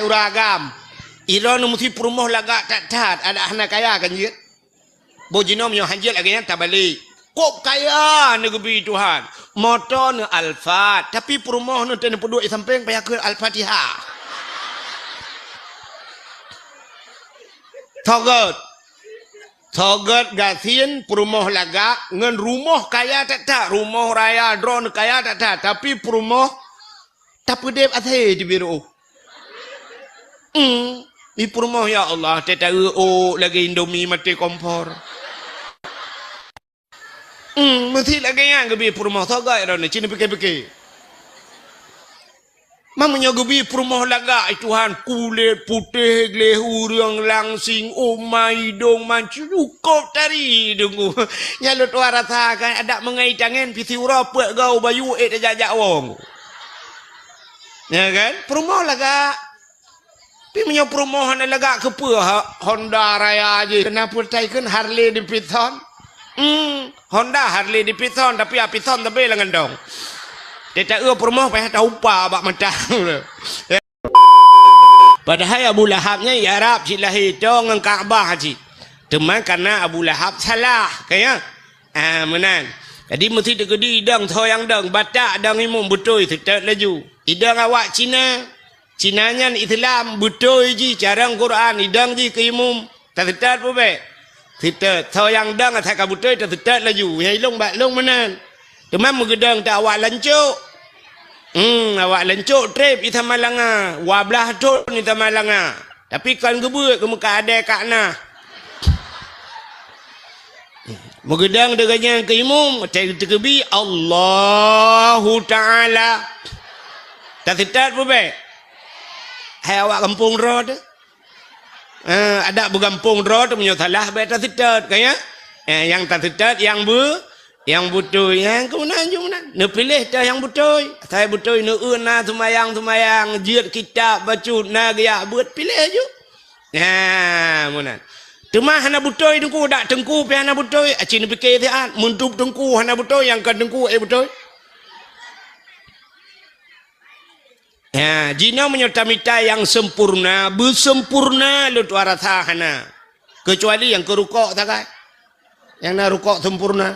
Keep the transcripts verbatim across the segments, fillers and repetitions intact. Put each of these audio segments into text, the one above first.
Ureueng agam. Droeneuh meusti peurumoh lagak that-that, adak hana kaya kan jeuet. Boh jinoe meunyoe han jeuet lagèe nyan tabalek. Kôb kaya neugeubri Tuhan. Moto neuh Alphard, tapi peurumoh neuh teuh neupeuduek di sampéng payah kheun Al-Fatihah. Soe gèt. Soe gèt gasien peurumoh lagak ngon rumoh kaya that-that, rumoh raya droeneuh kaya that-that, tapi peurumoh tapeudeb asèe di biru. Hmm, di peurumoh ya Allah, teuh taeu ôk lagèe Indomie maté kompor. Hmm, meusti lagèe nyan geubri peurumoh, soe gèt droeneuh, ci neupike-pike. Meunyoe geubri peurumoh lagak, ai Tuhan, kulét putéh gleh ureueng langsing, oma idong mancung, cukôp tari deungoe. Nyan lôn tuan rasa kan, adak meungai tangen, pih siuroe peuet goe bayu ék tajak-jak woe. Ya kan? Peurumoh lagak. Tapi meunyoe peurumoh hana lagak keupeue ha-, Honda raya jih. Keunan peue taikheun Harley Davidson? Hmm, Honda Harley Davidson, tapi a Davidson tapi lam gandong. Teuh taeu peurumoh payah taupa bak mata. Padahai Abu Lahab nyan i Arab cit lahé, toe ngon Ka'bah cit. Teuma kareuna Abu Lahab salah, ka ya? Ah, meunan. Jadi meusti teukeudi idong soe nyang dong, Batak dong imum beutôi, seutôt laju. Idong awak Cina, Cina nyan Islam, beutôi jih carông Quran, idong jih keu imum. Taseutôt peue bèk? Seutôt. Soe nyang dong asai ka beutôi, taseutôt laju. Nyang ilong bak long meunan. Teuma meugeudong teuh awak lancok. Hmm, awak lancok trép i Samalanga. Dua blaih thon i Samalanga. Tapi kon geubeuet keu meukat adèe kak na. Meugeudong deungon nyan keu imum, teukeubri Allahu Ta'ala. Taseutôt peue bèk? Hai awak gampông droe teuh. Eh, adak beugampông droe teuh meunyoe salah bèk taseutôt, ka ya? Eh, nyang taseutôt nyang beu-, nyang beutôi, nyang keunan jeuet meunan. Neupiléh teuh nyang beutôi. Asai beutôi neueu na seumayang-seumayang, jeuet kitab bacut, na geujak beuet, piléh ju. Nah, meunan. Teuma hana beutôi teungku, dak teungku pih hana beutôi. Aci neupike siat, meudup teungku hana beutôi, nyang kon teungku ék beutôi. Ha, jinoe meunyoe tamita nyang sempurna, beusempurna lôn tuan rasa hana. Keucuali nyang keu rukok sagai. Nyang na rukok sempurna.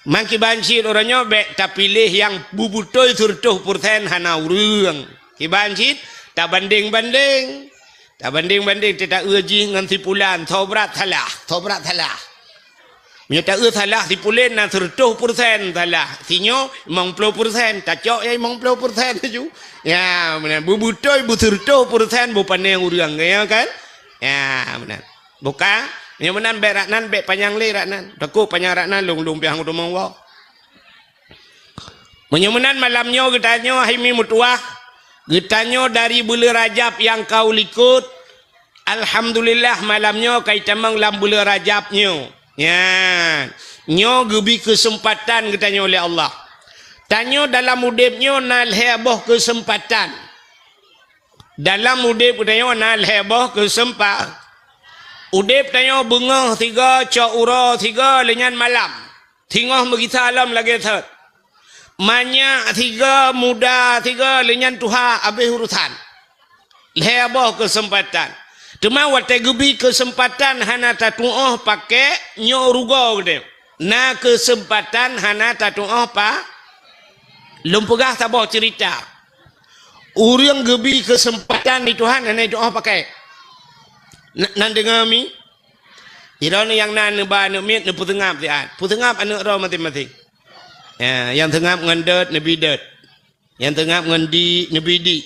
Man kiban cit uroe nyoe bèk tapiléh nyang beubeutôi seureutôh peureusén hana ureueng. Kiban cit tabandeng-bandeng. Tabandeng-bandeng teuh taeu jih ngon si pulan, soe brat salah, soe brat salah. Meunyoe taeu salah si pulan na seureutôh peureusén salah, si nyoe limong ploh peureusén, tacok nyang limong ploh peureusén laju. Ya, meunan beubeutôi beuseureutôh peureusén beupanéng ureueng, ya kan? Ya, meunan. Buka, meunyoe meunan bèk rak nan, bèk panyang lé rak nan. Takot panyang rak nan, lôn-lôn piah ngon teumong woe. Meunyoe meunan malam nyoe geutanyoe hai mi meutuwah, geutanyoe dari buleuen Rajab nyang ka u likot, alhamdulillah malam nyoe ka itamong lam buleuen Rajab nyoe. Nyan, nyoe geubri keuseumpatan geutanyoe lé Allah. Tanyoe dalam udeb nyoe na lhèe boh keuseumpatan. Dalam udeb geutanyoe na lhèe boh keuseumpa-, udeb tanyoe beungoh sigoe, cok uroe sigoe, lheueh nyan malam. Singoh meugisa lom lagèe thot. Manyak sigoe, muda sigoe, lheueh nyan tuha, abéh urosan. Lhèe boh keuseumpatan. Teuma watèe geubri keuseumpatan hana tatu'oh pakèk, nyoe rugoe geutanyoe. Na keuseumpatan hana tatu'oh pa-, lôn peugah saboh ceurita. Ureueng geubri keuseumpatan di Tuhan hana jitu'oh pakèk. Na-, nan deungö mi? Sidroe nyang na neuba aneuk miet neupeuseungab siat. Peuseungab aneuk droe maséng-maséng. Ya, nyang seungab ngon dot neubi dot. Nyang seungab ngon di neubi di.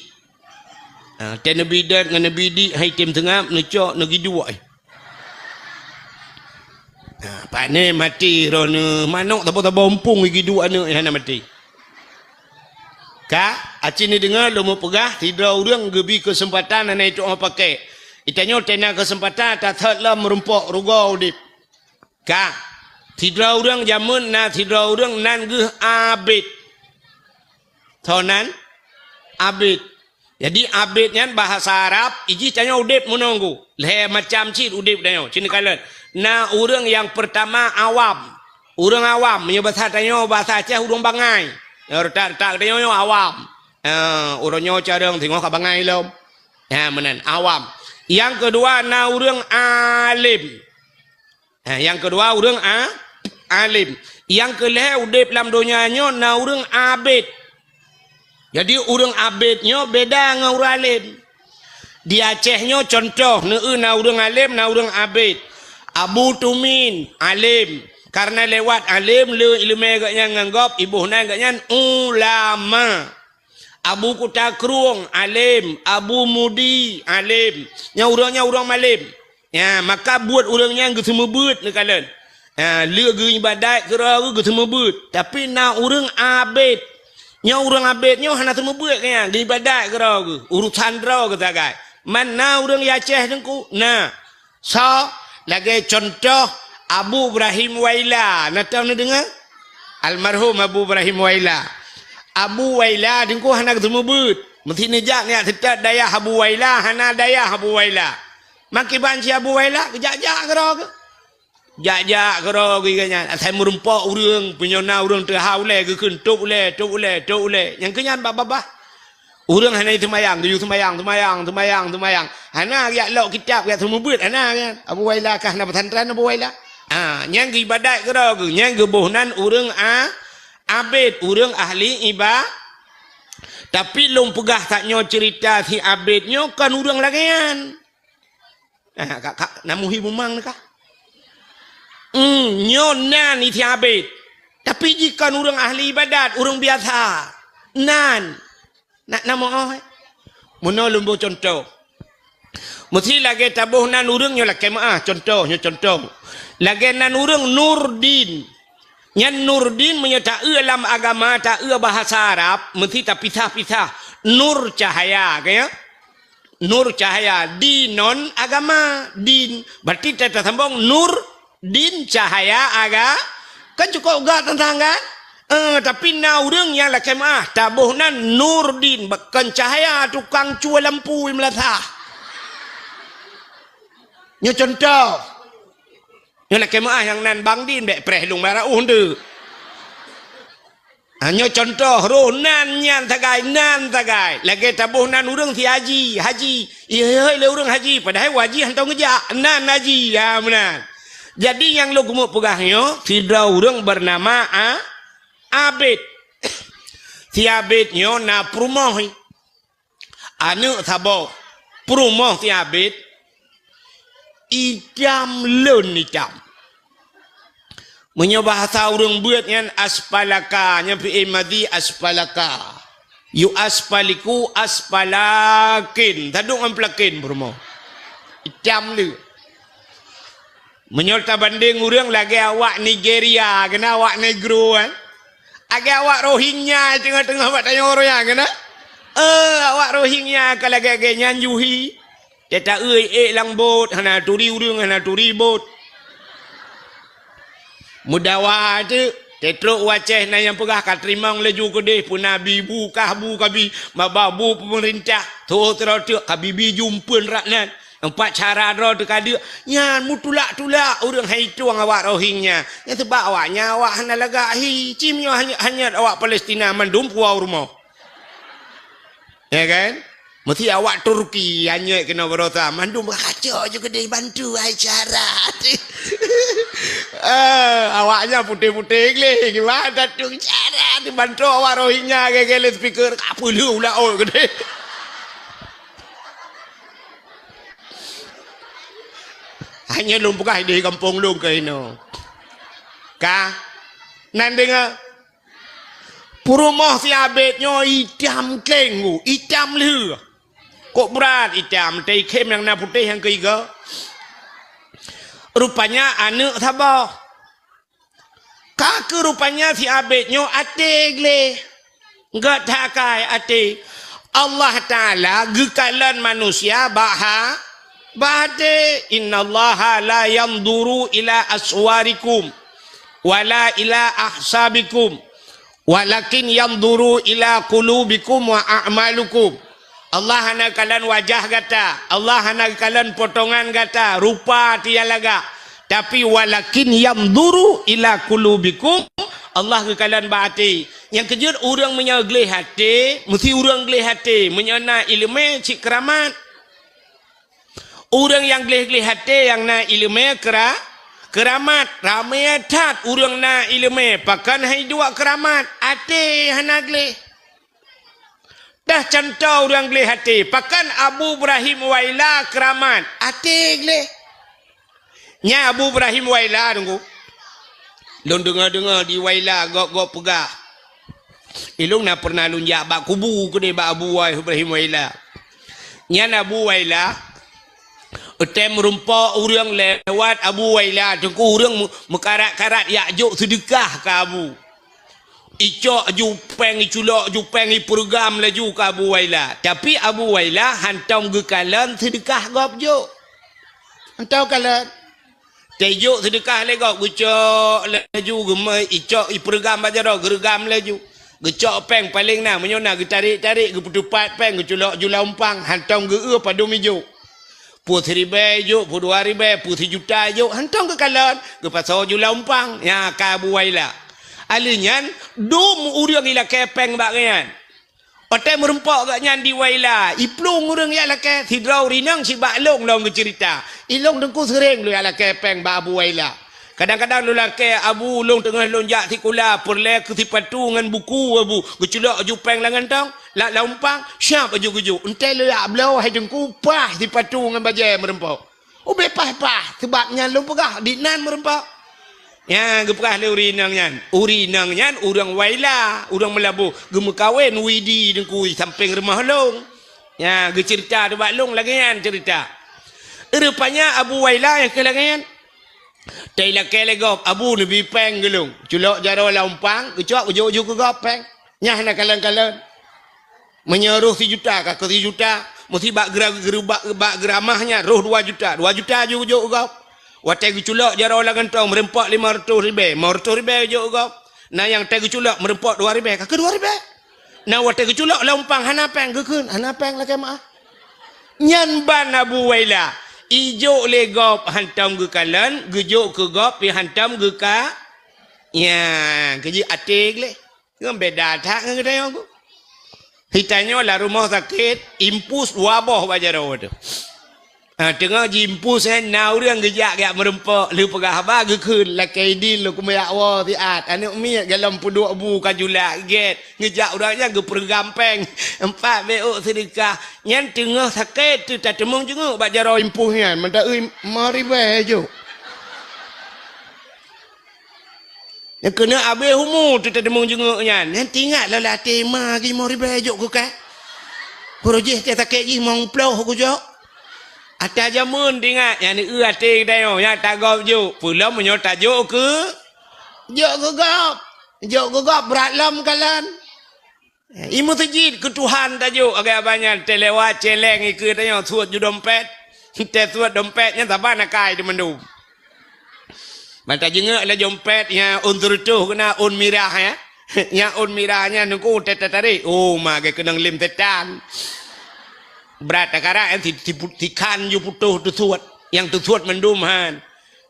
Ha, tée neubi dot ngon neubi di hai tem seungab neucok neugiduek. Ha, pane maté droeneuh manok saboh-saboh umpung giduek aneuk hana maté. Ka, aci neudeungoe lôn meupeugah, sidroe ureuëng geubri keuseumpatan hana jitu'oh pakèk. Geutanyoe tena keuseumpatan tathot lom meurumpok rugoe udeb. Ka, sidroe ureuëng jameun na sidroe ureuëng nan geuh abet. Soe nan? Abet. Jadi, abet nyan bahasa Arab, ijih tanyoe udeb meununggu. Lhée macam cit udeb tanyoe. Sinoe kalon. Na ureuëng nyang peurtama awam. Ureuëng awam, meunyoe basa tanyoe, basa Aceh ureuëng bangai. Nyang retak-retak tanyoe nyoe awam. Eh, uroe nyoe carông singoh ka bangai lom. Ha, meunan, awam. Nyang keudua na ureuëng além. Ha, nyang keudua ureuëng a-, além. Nyang keulhée udeb lam donya nyoe na ureuëng abét. Jadi ureuëng abét nyoe beda ngon ureuëng além. Di Aceh nyoe contoh, neueu na ureuëng além, na ureuëng abét. Abu Tumin, além. Karena lewat além le ileumé geuhnyan ngon gob, iboh nan geuhnyan ulama. Abu Kuta Krueng, além. Abu Mudi, além. Nyan ureuëng nyan ureuëng malém. Ya, maka buet ureuëng nyan geuseumeubeuet neukalon. Ya, le geuibadat keudroe geuh geuseumeubeuet. Tapi na ureuëng abét. Nyoe ureuëng abét nyoe hana seumeubeuet keu nyan, geuibadat keudroe geuh. Urusan droe geuh sagai. Man na ureuëng Aceh teungku? Na. Soe? Lagée contoh Abu Ibrahim Waila. Na tau neudeungoe? Almarhum Abu Ibrahim Waila. Abu Waila teungku hana geuseumeubeuet. Meusti neujak nyak seutôt dayah Abu Waila, hana dayah Abu Waila. Makiban si Abu Waila, geujak-jak keudroe geuh. Jak-jak keudroe geuh nyan. Asai meurumpok ureuëng, peunyoe na ureuëng teuhah ulée, geukheun, "Tôb ulée, tôb ulée, tôb ulée." Nyang keu nyan babah-babah. Ureuëng hana seumayang, geuyue seumayang, seumayang, seumayang, seumayang. Hana jak lok kitab, jak seumeubeuet, hana nyan. Abu Waila kah na pesantren Abu Waila? Ah, nyan geuibadat keudroe geuh, nyan geuboh nan ureuëng a-, abét, ureuëng ahli iba-, Tapi lôn peugah tanyoe ceurita si abét nyoe kon ureuëng lagée nyan. Ah, ka, ka, na muhi bumang ni kah? Hmm, nyoe nan isi abét. Tapi jih kon ureuëng ahli ibadat, ureuëng biasa. Nan. Nak na moh, eh? Meunoe lôn boh contoh. Meusti lagée taboh nan ureuëng nyoe lakée meuah, contoh, nyoe contoh. Lagée nan ureuëng Nurdin. Nyan Nurdin meunyoe taeu lam agama, taeu bahasa Arab, meusti tapisah-pisah. Nur cahaya, ka ya? Nur cahaya, dinon agama, din. Berarti ta-, tasambong nur, din cahaya aga-, kan cukôp gak teuntang kan? Eh, tapi na ureuëng nyang lakée meuah, taboh nan Nurdin, kon cahaya tukang cue lampu i meulasah. Nyoe contoh. Nyoe lakée meuah nyang nan Bang Din bék preh lôn bara uh ndeuk. Ha, nyoe contoh roh nan nyan sagai, nan sagai. Lagée taboh nan ureuëng si haji, haji. Ihôi lé ureuëng haji, padahai haji hana ngeujak, nan haji. Ya, meunan. Jadi nyang lôn keumeung peugah nyoe, sidroe ureuëng beunama A-, Abét. Si Abét nyoe na peurumoh. Aneuëk saboh, peurumoh si Abét, itam lôn itam. Meunyoe bahasa ureuëng beuet nyan aspalaka, nyan fi'il madhi aspalaka. Yu aspaliku aspalakin, tadong ngon pelakin peurumoh. Itam le. Meunyoe tabandeng ureuëng lagée awak Nigeria, keunan awak Negro, eh. Lagée awak Rohingya teungoh-teungoh bak tanyoe ureuëng nyan, keunan. Eh, awak Rohingya ka lagée-lagée nyan juhi. Teuta-eu ék lam bot, hana turi ureuëng, hana turi bot. Meudawa teuk, teutrok u Aceh na nyang peugah ka teurimong laju keudeh, peuna bi bu kah bu kabi, maba bu peumeurintah, tho teuroe teuk kabi bi jumpeuen rak nan. Empat cara droe teuka deuk, nyan meutulak-tulak ureuëng hai tueng awak Rohingya. Nyan seubab awaknyan awak hana lagak hi, cim nyoe hanyot-hanyot awak Palestina mandum puwoe u rumoh. Ya kan? Meusti awak Turki hanyot keunoe baroesa, mandum kacok ju keudeh bantu hai cara. Eh, awaknyan putéh-putéh gleh, gimana tu cara dibantu awak Rohingya gaya-gaya speaker, ka peuleueh ulat ot keudeh. Hanya lôn peugah di gampông lôn keunoe. Ka? Nan deungoe? Peurumoh si Abét nyoe itam kleng, itam lheueh. Kok brat itam, teuikhém nyang na putéh nyang keuiga. Rupanya aneuëk saboh. Ka keuh rupanya si Abét nyoe até gleh. Gét that akai até. Allah Taala geukalon manusia bak ha-, bak até. "Innallaha la yanzuru ila aswarikum, wala ila ahsabikum, walakin yanzuru ila qulubikum wa a'malikum." Allah hana kalon wajah gata, Allah hana kalon potongan gata, rupa tiang lagak. Tapi walakin yanzuru ila qulubikum, Allah geukalon bak até. Nyang keujeuet ureuëng meunyoe gleh até, meusti ureuëng gleh até. Meunyoe na iéleumé cit keuramat. Ureuëng nyang gleh-gleh até nyang na iéleumé keura-, keuramat. Ramé that ureuëng na iéleumé, pakon han jiduek keuramat, até hana gleh. Dah cuntoh ureuëng gleh até, pakon Abu Ibrahim Waila keuramat, até gleh. Nyan Abu Ibrahim Waila, Teungku. Lôn deungoe-deungoe di Waila gob-gob peugah. Ilôn na pernah lôn jak bak kubu keudeh bak Abu Ibrahim Waila. Nyan Abu Waila, watée meurumpok ureuëng lewat Abu Waila, Teungku, ureuëng meu-, meukarat-karat jak jok seudeukah keu Abu. Icok ju péng, iculok ju péng, ipeureugham laju keu Abu Waila. Tapi Abu Waila hantom geukalon seudeukah gob jok. Hantom kalon. Teujok seudeukah lé gob, geucok laju, geumeu icok ipeureugham bak jaroe, geureugham laju. Geucok péng paleng na, meunyoe na geutarek-tarek, geupeuteupat péng, geuculok ju lam umpang, hantom geu-eu padum ijok. Peue siribée ijok, peue dua ribée, peue sijuta ijok, hantom geukalon, geupasoe ju lam umpang. Nyan ka Abu Waila. Ahli nyan, dum ureuëng ilakée péng bak gobnyan. Watée meurumpok gobnyan di Waila, iplueng ureuëng jak lakée, sidroe ureuëng inong sibak lôn lom geuceurita. Ilôn Teungku seuréng lôn jak lakée péng bak Abu Waila. Kadang-kadang lôn lakée, "Abu, lôn teungoh lôn jak sikula, peureulée keu sipatu ngon buku, Abu." Geuculok ju péng lam gantong, lam, lam umpang, siab laju geujok. Enteuk lôn jak bloe, hai Teungku, paih sipatu ngon bajée meurumpok. Ubé paih-paih, sabab nyan lôn peugah, di nan meurumpok. Nyan geupeugah lé ureuëng inong nyan. Ureuëng inong nyan ureuëng Waila, ureuëng Meulaboh, geumeukawen Widi Teungku sampéng rumoh lôn. Nyan geuceurita bak lôn lagée nyan ceurita. Rupanya Abu Waila nyang keu lagée nyan. Teilakée lé gob, "Abu, neubi péng keu lôn." Culok jaroe lam umpang, geucok geujok ju keu gob péng. Nyan hana kalon-kalon. Meunyoe roh sijuta, ka keu sijuta, meusi bak geura-, geura-, bak, bak geuramah nyan, roh dua juta, dua juta ju geujok gob. Watée geuculok jaroe lam gantong, meurumpok limong reutôh ribée, limong reutôh ribée jok gob. Na nyang watée geuculok meurumpok dua ribée, ka keu dua ribée. Na watée geuculok lam umpang hana péng, geukheun, hana péng lakée meuáh. Nyan ban Abu Waila, ijok lé gob hantom geukalon, geujok keu gob pih hantom geuka-, nyan, keu jih até gleh. Ngon beda that ngon geutanyoe ku. Geutanyoe lam rumoh sakét, impus dua boh bak jaroe teuh. Ha, teungoh jiimpus nyan, na ureuëng geujak geujak meurumpok, lheueh peugah haba geukheun, "Lakée idin lôn keumeujak woe siat, aneuëk miet golom peuduek bu ka julak gét." Geujak ureuëng nyan geupeureugham péng, empat beuôk seudeukah. Nyan teungoh sakét teuh tateumeung jeungeuk bak jaroe impus nyan, mantong eu limong ribée jok. Nyang keuneuk abéh umu teuh tateumeung jeungeuk nyan. Nyan teuingat lom lam até ma limong ribée jok keu kah. Kuro jih teuh sakét jih limong ploh geujok. Ata jameun teuingat, nyan eu até geutanyoe, nyan tagob jok. Peulom meunyoe tajok keu, jok keu gob. Jok keu gob brat lom kalon. I meuseujid keu Tuhan tajok, agak banyak teuh lewat celeng ikeue tanyoe suet ju dompet. Teuh suet dompet nyan saban akai teuh mandum. Ban tajeungeuk lé dompet nyang ôn seureutôh keunan ôn mirah, ya. Nyang ôn mirah nyan Teungku teuh tatarek. Oh, ma geukeunong lem setan. Brat takarak nyan si, si, sikhan ju putôh teusuet. Nyang teusuet mandum han.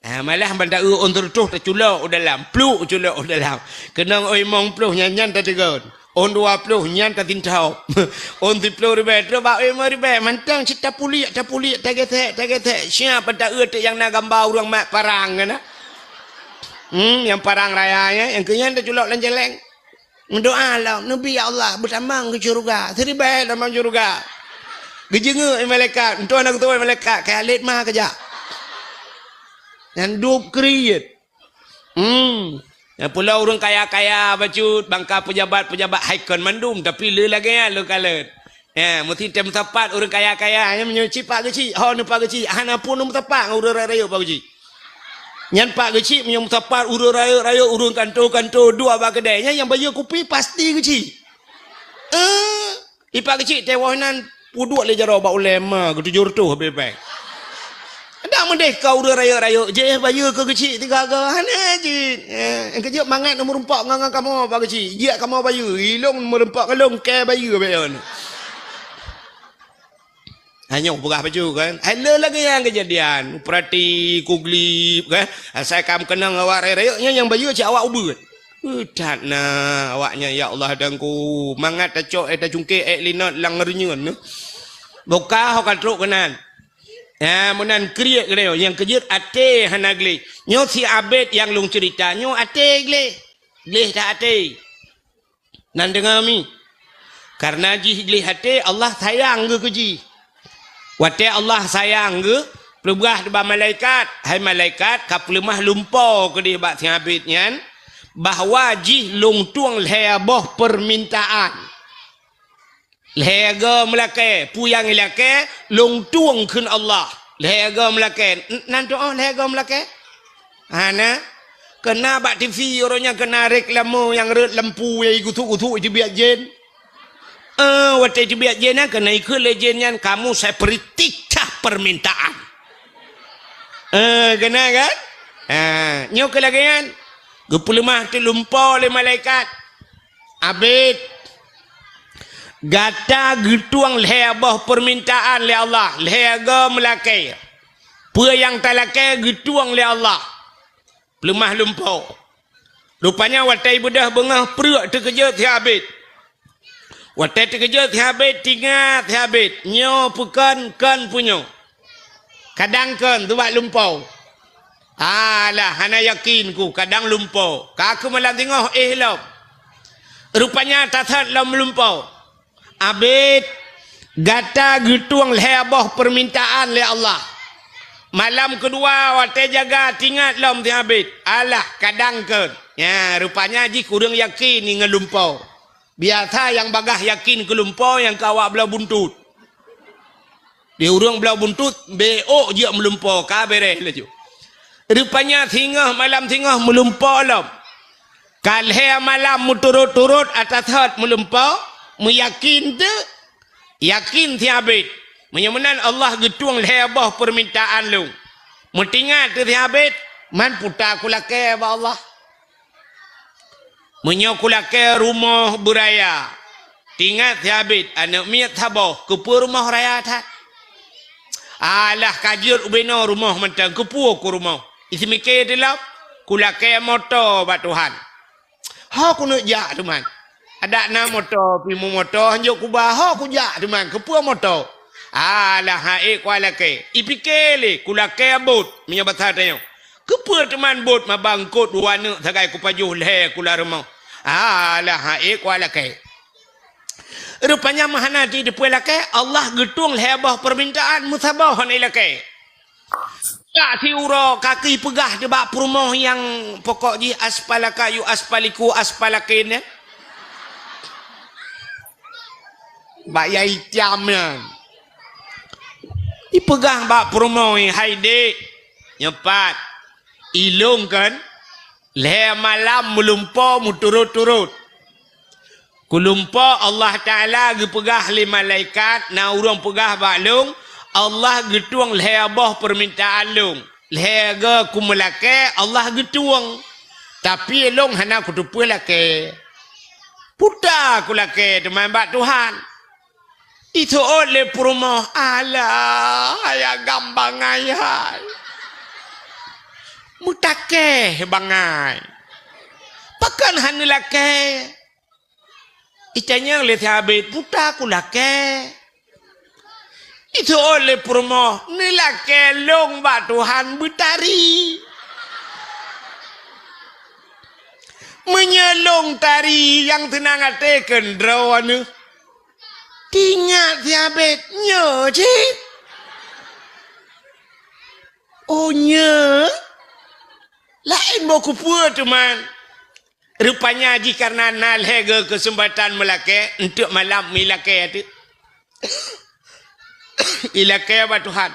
Ah, malah ban ta-eu ôn seureutôh taculok u dalam, pluk culok u dalam. Keunong ôn limong ploh nyan, nyan tateugon. Ôn dua ploh nyan tasintop. Ôn siploh ribée, trok bak ôn limong ribée, mantong cit tapuliek, tapuliek, tagesek, tagesek. Siap ban ta-eu teuk nyang na gamba ureuëng mat parang keunan. Hmm, nyang parang raya nyan, nyang keu nyan taculok lam jaleng. Meudoa lom, "Neubi ya Allah, beutamong keu syeuruga, siribée tamong syeuruga." Geujeungeuk lé malaikat, "Entoh na geutuwö malaikat, kayalét ma keujak." Nyan dub kriet. Hmm. Nyang pulo ureuëng kaya-kaya bacut, bangka peujabat-peujabat hai kon mandum, tapi le lagée nyan lôn kalon. Ya, meusti tem meusapat ureuëng kaya-kaya, nyan meunyoe cit Pak Geuchik, ho neu Pak Geuchik, hana pun meusapat ngon ureuëng rayeuk-rayeuk Pak Geuchik. Nyan Pak Geuchik meunyoe meusapat ureuëng rayeuk-rayeuk, ureuëng kanto-kanto, duek bak keudée, nyan nyang bayeue kupi pasti Geuchik. Eh, i Pak Geuchik teuwoh nan peuduek lé jaroe bak ulée ma geutujoh reutôh habéh péng. Dak meudeh ka ureuëng rayeuk-rayeuk, jih bayeue keu Geuchik tiga go, hana jih. Eh, nyang keujeuet mangat meurumpok ngon, ngon kamoe Pak Geuchik, jih kamoe bayeue, ilong meurumpok ngon lôn kée bayeue bék yon. Hanyoe peugah bacut kan. Hai le lagée nyan keujadian. Peurati kuglip kan. Asai kam keunong awak rayeuk-rayeuk nyan nyang bayeue cit awak ubeut. Uh, that na awak nyan ya Allah Teungku. Mangat tacok ék tacungkét ék linot lam reunyeun. Boka ho ka trok keunan. Ya, meunan kriek geutanyoe, nyang keujeuet até hana gleh. Nyoe si Abed nyang lôn ceurita, nyoe até gleh. Gleh that até. Nan deungoe mi. Kareuna jih gleh até, Allah sayang geuh keu jih. Watée Allah sayang geuh, peugah bak malaikat, "Hai malaikat, ka peuleumah lumpo keudeh bak si Abed nyan, bahwa jih lôn tueng lhée boh peumintaan." Lhée goe meulakée, peue nyang ilakée, lôn tueng kheun Allah. Lhée goe meulakée, n-, nan tuoh lhée goe meulakée? Hana. Keuna bak T V uroe nyan keuna reklame nyang rhot lampu nyang gusuk-gusuk iteubiet jén. Eh, watée iteubiet jén nyan keuna ikheun lé jén nyan, "Kamu saya beri tiga permintaan." Eh, keuna kan? Ha, nyoe keuh lagée nyan. Geupeuleumah teuk lumpo lé malaikat. Abed, gata geutueng lhée boh peumintaan lé Allah, lhée goe meulakée. Peue nyang talakée geutueng lé Allah. Peuleumah lumpo. Rupanya watée beudôh beungoh preuk teukeujot si Abed. Watée teukeujot si Abed, teuingat si Abed, nyoe peue kon, kon peue nyoe. Kadang kon, teuh bak lumpo. Alah, hana yakin ku, kadang lumpo. Ka keuh malam singoh éh lom. Rupanya that-that lom lumpo. Abed, gata geutueng lhée boh peumintaan lé Allah. Malam keudua watée jaga teuingat lom si Abed. Alah, kadang kon. Nya, rupanya jih kureueng yakin ngon lumpo. Biasa nyang bagaih yakin keu lumpo nyang ka awak bloe buntut. Di ureuëng bloe buntut, bék jeuet meulumpo, ka beres laju. Rupanya singoh malam singoh meulumpo lom. Ka lhée malam meuturot-turot ata thot meulumpo, meuyakin teuk. Yakin si Abed. Meunyoe meunan Allah geutueng lhée boh peumintaan lôn. Meuteuingat teuk si Abed, man puta kulakée bak Allah. Meunyoe kulakée rumoh beuraya, teuingat si Abed aneuëk miet saboh, keupeue rumoh raya that? Alah ka jeuet ubenoe rumoh mantong, keupeue ku rumoh? Iseumiké teulom, kulakée moto bak Tuhan. Ho keuneuk jak teuma. Adak na moto, pih meumoto, hanjeuet kuba, ho kujak teuma, keupeue moto? Alah, ha'ék kualakée. Ipiké lé, kulakée bot, meunyoe basa tanyoe. Keupeue teuma bot maba eungkot dua neuk sagai kupajoh lhée kula rumoh? Alah, ha'ék kualakée. Rupanya meuhana jiteupeue lakée, Allah geutueng lhée boh peumintaan meusaboh hana ilakée. Ka siuroe ka keuh ipeugah teuk bak peurumoh nyang pokok jih aspalaka yu aspaliku aspalakin nyan. Bak yai tiam nyan. Ipeugah bak peurumoh, "Hai dék, nyoe pat, ilôn kon lhée malam meulumpo meuturot-turot." Kulumpo Allah Taala geupeugah lé malaikat, na ureuëng peugah bak lôn, Allah geutueng lhée boh peumintaan lôn. Lhée goe kumeulakée, Allah geutueng. Tapi lôn hana kuteupeue lakée. Puta kulakée teuma bak Tuhan. Iseuôt lé peurumoh, "Alah, ayah gam bangai hai. Meutakée bangai. Pakon hana lakée?" Itanyong lé sabe, "Puta kulakée?" Iseuôt lé peurumoh, "Neulakée lôn bak Tuhan beutari. Meunyoe lôn tari nyang seunang até keu droeneuh." Teuingat sabe, "Nyoe cit. Oh, nyoe? Laén boh keupeue teuma." Rupanya jih kareuna na lhée goe keuseumpatan meulakée, eunteuk malam meulakée teuk. Ilakée bak Tuhan.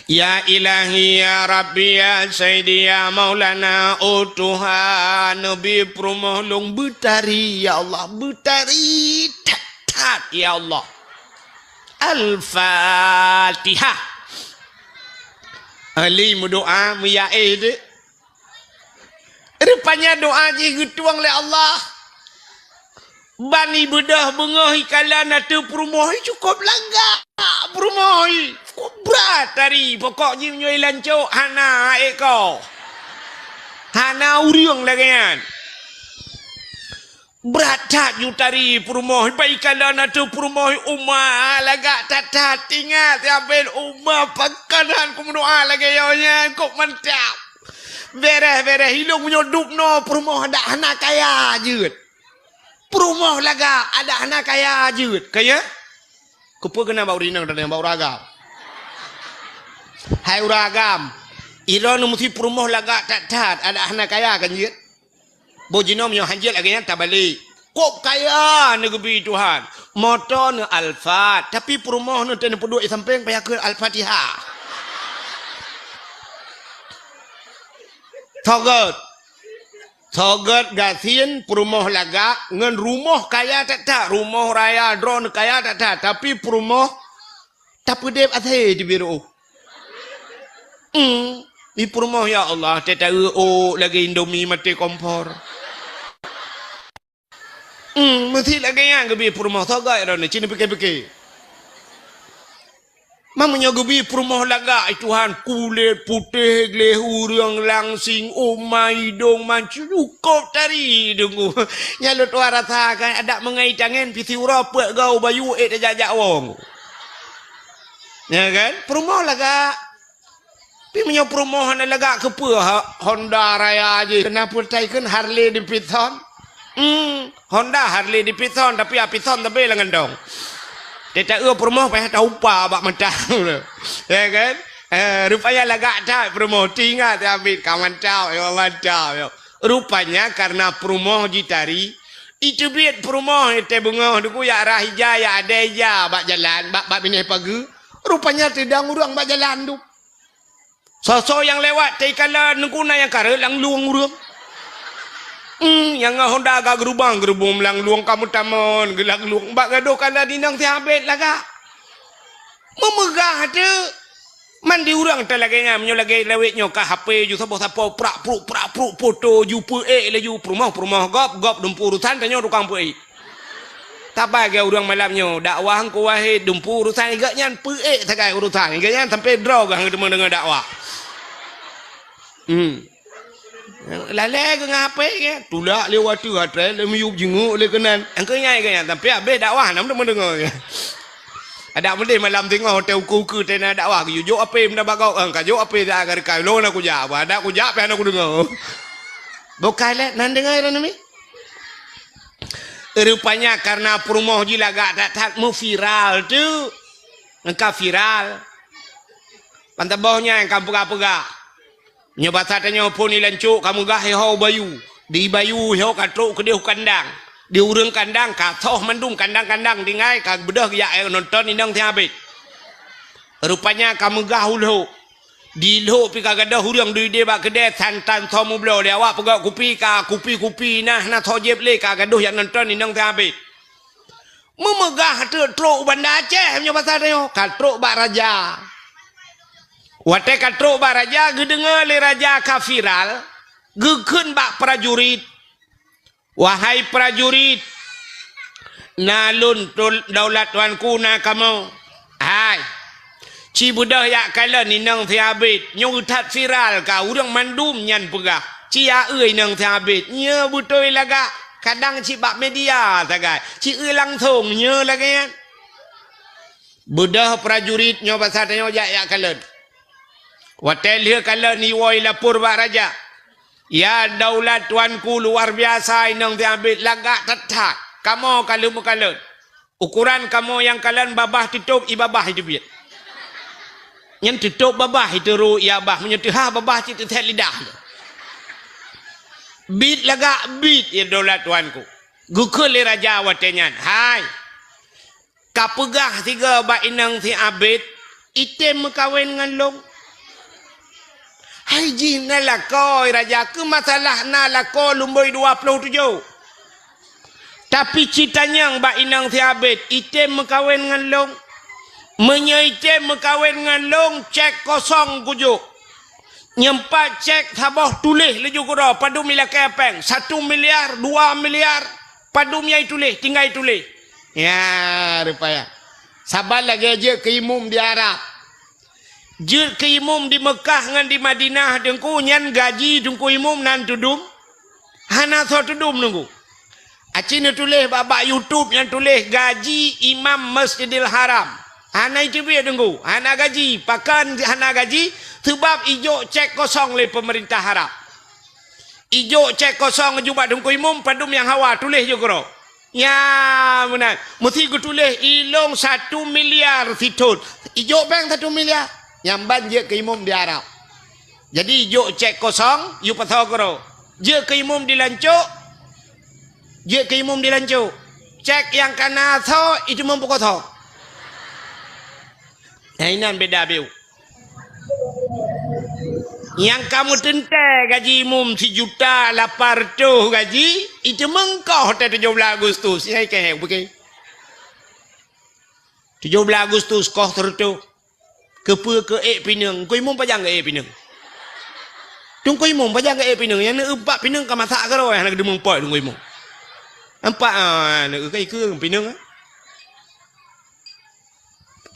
"Ya Ilahi, ya Rabbi, ya Sayyidi, ya Maulana, oh Tuhan, neubi peurumoh lôn beutari, ya Allah, beutari that-that, ya Allah." Al-Fatihah. Ahli meudoa, meuyaéh deh. Rupanya doa jih geutueng lé Allah. Ban ibeudôh beungoh ikalon ateueh peurumoh, cukôp lagak peurumoh, cukôp brat tari. Pokok jih meunyoe ilancok, hana ék ko. Hana ureuëng lagée nyan. Brat that ju tari peurumoh, bai kalon ateueh peurumoh uma lagak that-that. Ingat, ya ben uma pakon han kumeudoa lagèe nyoe nyan, kok mantap. Bereh-bereh ilong meunyoe dubnoe peurumoh adak hana kaya jeuet. Peurumoh lagak adak hana kaya jeuet. Kaya? Keupeue keunan bak ureueng inong dan bak ureueng agam? Hai ureueng agam, droeneuh meusti peurumoh lagak that-that, adak hana kaya kan jeuet? Boh jinoe meunyoe hanjeuet lagèe nyan tabalek. Kok kaya neugeubri Tuhan. Moto neuh Alphard, tapi peurumoh neuh teuh neupeuduek di sampéng payah keu Al-Fatihah. Sogot. Sogot gasien peurumoh lagak ngon rumoh kaya that-that. Rumoh raya droeneuh kaya that-that, tapi peurumoh tapeudeb asèe teubiet reuôh. Hmm, di peurumoh, ya Allah, teuh taeu ôk lagèe Indomie maté kompor. Hmm, meusti lagèe nyan geubri peurumoh, sogot droeneuh, ci neupike-pike. Meunyoe geubri peurumoh lagak, ai Tuhan, kulét putéh gleh ureueng langsing, uma idong mancung, cukôp tari deungoe. Nyan lôn tuan rasa kan, adak meungai tangen, pih siuroe peuet goe bayu ék tajak-jak wong. Ya kan? Peurumoh lagak. Tapi meunyoe peurumoh hana lagak, keupeue ha-, Honda raya jih? Keunan peue tai kheun Harley Davidson? Hmm, Honda Harley Davidson, tapi Davidson tapi lam gandong. Teuh taeu peurumoh payah taupa bak mata. Ya kan? Eh, rupanya lagak that peurumoh. Teuingat abit ka mantap, ya mantap, ya. Rupanya karena peurumoh jitari, iteubiet peurumoh teuh beungoh deungoe jak rah ija, jak adèe ija bak jalan, bak, bak binéh pageue. Rupanya teudong ureueng bak jalan tu. Soe-soe nyang lewat teuh ikalon, Teungku na nyang kareuet lam lueng ureueng. Hmm, nyang ngon Honda agak geurubang-geurubong lam lueng, ka meutamong geulam lueng, bak gadôh kalon inong sihabet lagak. Meumeugah teuk. Man di ureueng teuh lagèe nyan, meunyoe lagèe lawét nyoe ka H P ju saboh sapo prak pruk, prak pruk, foto ju peuék laju, peurumoh, peurumoh gob, gob dumpeue urosan, tanyoe tukang peuék. Saban lagèe ureueng malam nyoe, dakwah Teungku Wahid, dumpeue urosan, gobnyan peuék sagai urosan, gobnyan sampai droe geuh hana teuma deungoe dakwah. Hmm. Lalè geuh ngon H P geuh, tulak lé watèe, atré lé miyueb, jingeuk lé keunan. Nyang keu nyan, keu nyan, tapi abéh dakwah, hana meudeungoe. Adak meudeh malam singoh, watèe ukeue-ukeue teuh na dakwah, geujok H P meunan bak gob, ka jok H P dak ka reukai, lôn na kujak, bah adak kujak pih hana kudeungoe. Boh kai lé, nan deungoe lôn mi. Rupanya karena peurumoh jih lagak that-that, meuviral teuk. Nyang ka viral. Ban saboh nyan ka peugah-peugah. Nyoe basa tanyoe phon ilan cok ka meugah iho bayu. Di bayu iho ka trok keudeh u kandang. Di ureueng kandang ka soh mandum kandang-kandang tinggai ka beudôh geujak nonton inong sihabet. Rupanya ka meugah u lhok. Di lhok pih ka gadôh ureueng duek ideh bak keudè santan soe meubloe lé awak peugöt kupi ka kupi-kupi nah na soe jieb lé ka gadôh jak nonton inong sihabet. Meumeugah teuk trok u Banda Aceh, meunyoe basa tanyoe, ka trok bak raja. Watèe ka trok bak raja, geudeungoe lé raja ka viral, geukheun bak prajurit, "Wahai prajurit, na lôn tul-, daulat tuanku na kamoe. Hai, ci beudôh jak kalon inong sihabet, nyoe that viral ka ureueng mandum nyan peugah, ci aeu inong sihabet, nyoe beutôi lagak, kadang cit bak media sagai, ci eu langsong nyoe lagèe nyan." Beudôh prajurit nyoe basa tanyoe jak, jak kalon. Watèe lheueh kalon iwoe ilapor bak raja, "Ya daulat tuanku, luar biasa inong sihabet, lagak that-that. Kamoe ka lheueh meukalon. Ukoran kamoe nyang kalon babah teutôb, i babah iteubiet. Nyan teutôb babah iteurô i babah, meunyoe teuhah babah cit teusét lidah." Bit lagak bit, ya daulat tuanku. Geukheun lé raja watèe nyan, "Hai, ka peugah sigoe bak inong sihabet, item meukawen ngon lôn." "Hai jih na lakoe raja, keu masalah na lakoe lumbôi dua ploh tujoh. Tapi ci tanyong bak inong sihabet, item meukawen ngon lôn. Meunyoe item meukawen ngon lôn, cek kosong kujok. Nyoe pat cek saboh tuléh laju keudroe, padum ilakèe péng, satu miliar, dua miliar, padum nyang ituléh, tinggai tuléh." Ya, rupanya. Saban lagèe jeuet keu imum di Arab. Jeuet keu imum di Meukah ngon di Madinah, Teungku, nyan gaji Teungku Imum nan teudum? Hana soe teudum, Teungku. Aci neutuléh bak, bak YouTube nyang tuléh gaji imam Masjidil Haram. Hana iteubiet Teungku, hana gaji. Pakon hana gaji? Seubab ijok cek kosong lé peumeurintah Arab. Ijok cek kosong aju bak Teungku Imum, padum nyang hawa tuléh ju keudroe. Nya meunan. Meusti geutuléh ilong satu miliar sithon. Ijok péng satu miliar. Nyang ban jeuet keu imum di Arab. Jadi ijok cek kosong, yue pasoe keudroe. Jeuet keu imum di Lancok, jeuet keu imum di Lancok. Cek nyang ka na soe, ijok imum pukon soe. Nah, inan beda biu. Nyang ka meuteuntèe gaji imum sijuta lapan reutôh gaji, ijok imum koh teuh tujoh blaih Agustus. Nyang ikeu, bukan? Tujoh blaih Agustus koh sireutôh. Keupeue keu ék pineung? Teungku Imum pajan keu ék pineung? Teungku Imum pajan keu ék pineung? Nyang neueupat pineung ka masak keudroe, hana geudeumeung pot Teungku Imum. Nampak, ah, neueu ka ikeu pineung, ah.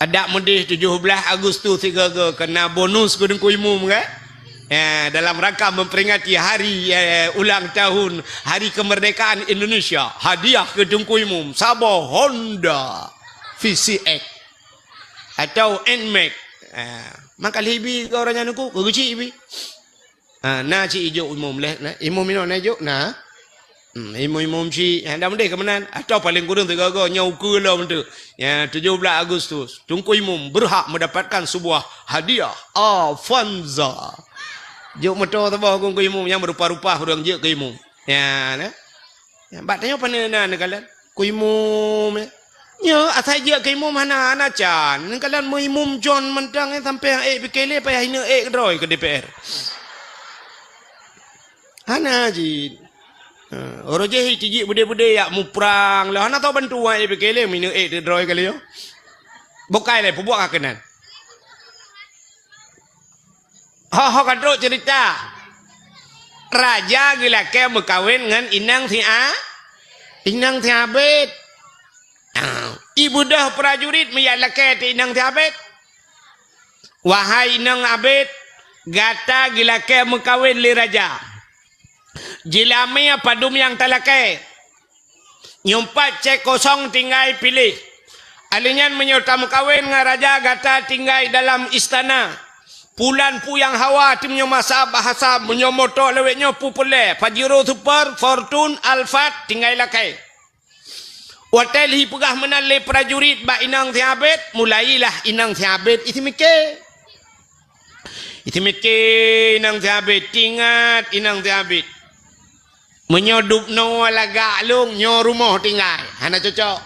Adak meudeh tujoh blaih Agustus sigoe-goe keu na bonus keu Teungku Imum, kan? Ya, dalam rangka memperingati hari, eh, ulang tahun Hari Kemerdekaan Indonesia, hadiah keu Teungku Imum saboh Honda V C X. Atau Nmax. Ah, maka lheuh ibi keu ureueng nyan Teungku, keu geuchik ibi. Ah, na cit ijok imum leh, na. Imum inoe na ijok, na. Hmm, imum-imum cit, hana meudeh keu meunan. Atau paléng kureueng sigoe-goe nyoe ukeue lom tu. Ya, tujoh blaih Agustus, Teungku Imum berhak mendapatkan sebuah hadiah Avanza. Jok moto saboh keu Teungku Imum nyang meurupa-rupa ureueng jeuet keu imum. Ya, na. Nyan, bak tanyoe pane na neukalon? Keu imum, ya. Nyoe asai jeuet keu imum hana, hana can. Neukalon meu imum John mantong, eh, sampoe nyang ék pike lé payah ineuk ék keudroe keu D P R. Hana jih. Ha, uroe jéh tijik beudé-beudé yak muprang lé. Hana tau bantu nyang ék pike lé, meu ineuk ék keudroe kali nyoe. Bukai lé, peubuet ka keunan. Ho, ho ka trok ceurita. Raja geulakée meukawen ngon inong si A-, inong si Abed. Ah, ibeudôh prajurit meujak lakée teuh inong si Abed. Wahai inong Abed, gata geulakée meukawen lé raja. Jeulamé padum nyang talakée. Nyoe pat cék kosong tinggai piléh. Alèh nyan meunyoe tameukawen ngon raja gata tinggai dalam istana. Pulan puyang hawa teumnyoe masa bahasa meunyoe moto lawét nyoe peupeulée Pajero Super, Fortune, Alphard tinggai lakée. Watée lhi peugah meunan lé prajurit bak inong si Abed, mulailah inong si Abed isi miké. Isi miké inong si Abed, tingat inong si Abed. Meunyoe dubnoe lagak lôn nyoe rumoh tinggai, hana cocok.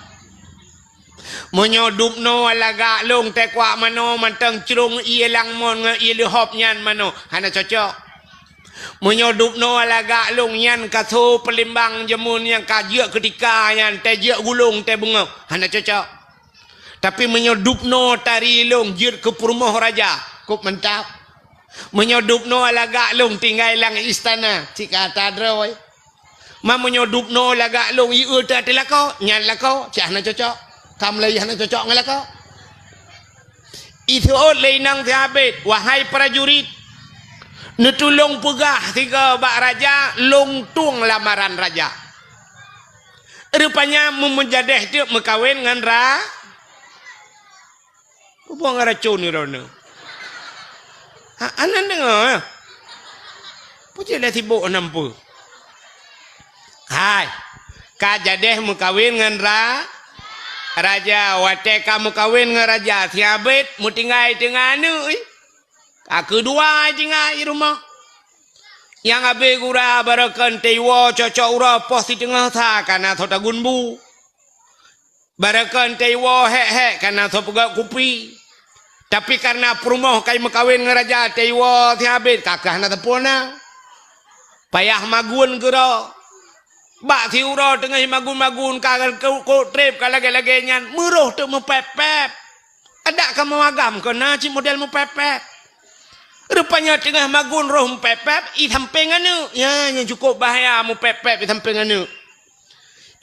Meunyoe dubnoe lagak lôn teukuak manoe mantong crông ié langmon ngon ié leuhop nyan manoe, hana cocok. Meunyoe dubnoe lagak lôn nyan ka so peulimbang jameun nyang ka jeuet keutika nyan teuh jeuet gulong teuh beungoh, hana cocok. Tapi meunyoe dubnoe tari lôn jeuet keu peurumoh raja, kôp mantap. Meunyoe dubnoe lagak lôn tinggai lam istana, cit ka ata droe. Ma meunyoe dubnoe lagak lôn ié teuh lakoe, nyan lakoe, cit hana cocok. Ka mulai hana cocok ngon lakoe. Iseuôt lé inong si Abed, wahai prajurit, neutulông peugah sigoe bak raja, lôn tueng lamaran raja. Rupanya meumeujadeh teuk meukawen ngon ra-, Peue buet ngon racôn droeneuh? Ha, aneuk deungoe. Peue cit lé sibok nam peue? Hai, ka jadeh meukawen ngon ra-, raja. Watée ka meukawen ngon raja, si Abed meutinggai teungoh aneuk, ih. Ka keudua tinggai rumoh. Nyang abéh gura barokon teuiwoe cocok uroe poh siteungoh sa ka na soe tagun bu. Barokon teuiwoe hék-hék ka na soe peugöt kupi. Tapi kareuna peurumoh ka meukawen ngon raja teuiwoe si Abed ka keuh hana teupeu na. Payah magun keudroe. Bak siuroe teungoh magun-magun ka kôk treb ka lagée-lagée nyan, meuroh teuk meupép-pép. Adak kamoe agam keuh na cit model meupép-pép. Rupanya teungoh magun roh meupép-pép, i sampéng aneuk. Ya, nyang cukup bahaya meupép-pép i sampéng aneuk.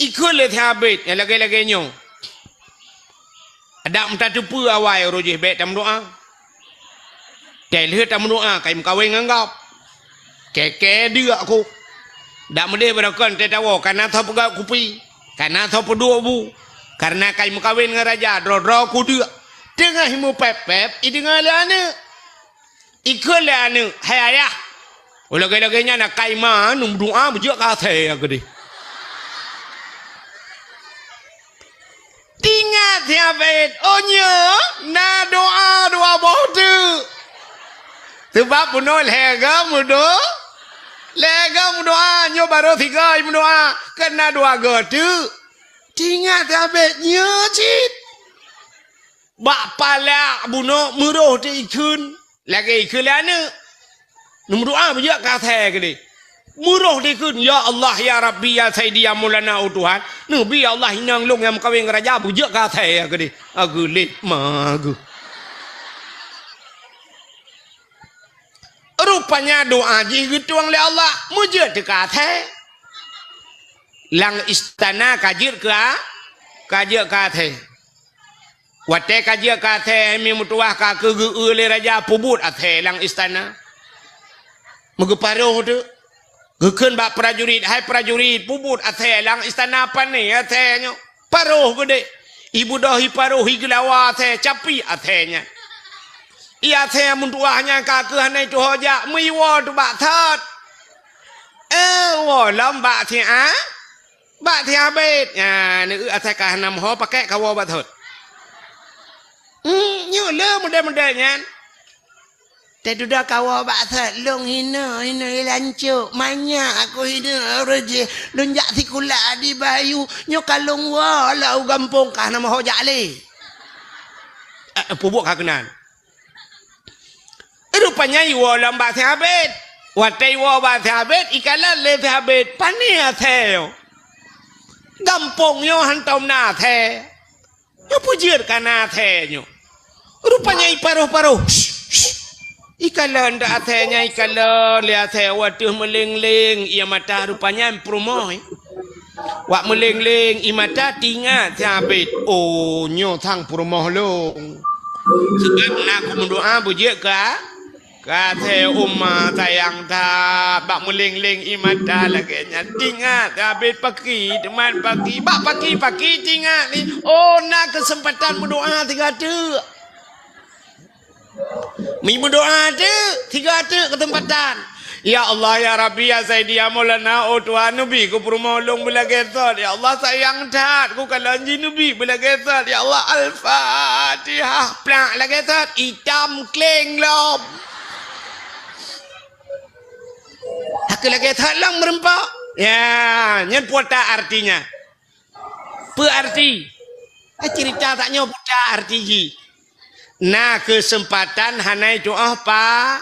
Ikheun lé si Abed nyang lagée-lagée nyoe. Adak meutateupeue awai uroe jih bék tameudoá. Teuh lheueh tameudoá ka meukawen ngon gob. Kée-kée deuk kôk. Dak meudeh beurokon teuh tawoe, kana tho peugöt kupi, kana tho peuduek bu. Kareuna ka imeukawen ngon raja, droe-droe kudeuk. Teungoh imupép-pép, ideungoe lé aneuëk. Ikheun lé aneuëk, "Hai ayah, lagée-lagée nyan na ka ima neumeudoá beujeuet keu asèe keudeh." Tingat siabét, oh nyoe na doá dua boh teuk. Sabab bunoe lhée goe meudo-, lhée goe meudoá, nyoe barô sigoe meudoá, kan na dua goe teuk. Tingat siabét nyoe cit. Bak palak bunoe meuroh teuk ikheun. Lagée ikheun lé aneuëk. Neumeudoá beujeuet keu asèe keudeh. Meuroh dikheun, "Ya Allah, ya Rabbi, ya Saidi, ya Maulana, oh Tuhan. Neubi ya Allah inong lôn nyang meukawen ngon raja beujeuet keu asèe keudeh." Ageulet ma geuh. Rupanya doá jih geutueng lé Allah, meujeuet teuh keu asèe. Lam istana ka jeuet keu a-, ka jeuet keu asèe. Watée ka jeuet keu asèe, mi meutuwah ka keu geu-eu lé raja peubuet asèe lam istana. Meugeuparoh teuk. Geukheun bak prajurit, "Hai prajurit, peubuet asèe lam istana, pané asèe nyoe." Paroh geudeh. Ibeudôh iparoh, igeulawa asèe, capi asèe nyan. Ié asèe meutuwah nyan ka keuh hana ituho jak, meuiwoe teuh bak thot. Eh, woe lom bak siat. Bak siabét nyan, eu asai ka hana meuho pakék kawoe bak thot. Hmm, nyoe le model-model nyan. Teududoe kawoe bak thot, lôn hinoe, hinoe ilancok, manyak aku hinoe ureueng jih, lôn jak sikula di Bayu, nyoe ka lôn woe lam u gampông ka hana meuho jak lé. Eh, peubuet ka keunan. Rupanya iwoe lom bak siabét. Watée iwoe bak siabét, ikalon lé siabét, pané asèe nyoe. Gampông nyoe hantom na asèe. Nyoe peue jeuet ka na asèe nyoe. Rupanya iparoh-paroh. Ikalon dak asèe nyan, ikalon lé asèe, watée meuleng-leng ié mata rupanya peurumoh. Wak meuleng-leng ié mata, tingat siabét, "Oh, nyoe sang peurumoh lôn." Sabab na kumeudoá beujeuet keu a-, keu asèe, uma sayang that. Bak meuleng-leng ié mata lagée nyan, tingat siabét paki, teuma paki. Bak paki-paki tingat ni, "Oh, na keuseumpatan meudoá sigoe teuk." Mi meudoá teuk, sigoe teuk keuseumpatan. "Ya Allah, ya Rabbi, ya Saidi, ya Maulana, oh Tuhan, neubi keu peurumoh lôn beulagée thot. Ya Allah, sayang that kukalon jih, neubi beulagée thot. Ya Allah, Al-Fatihah." Plak lagée thot, itam kleng lom. Hana lagée thot lom meureumpok. Ya, nyan peue artinya. Peue arti? Eh, cerita tanyoe buta arti jih. Na keuseumpatan hana itu'oh pa-,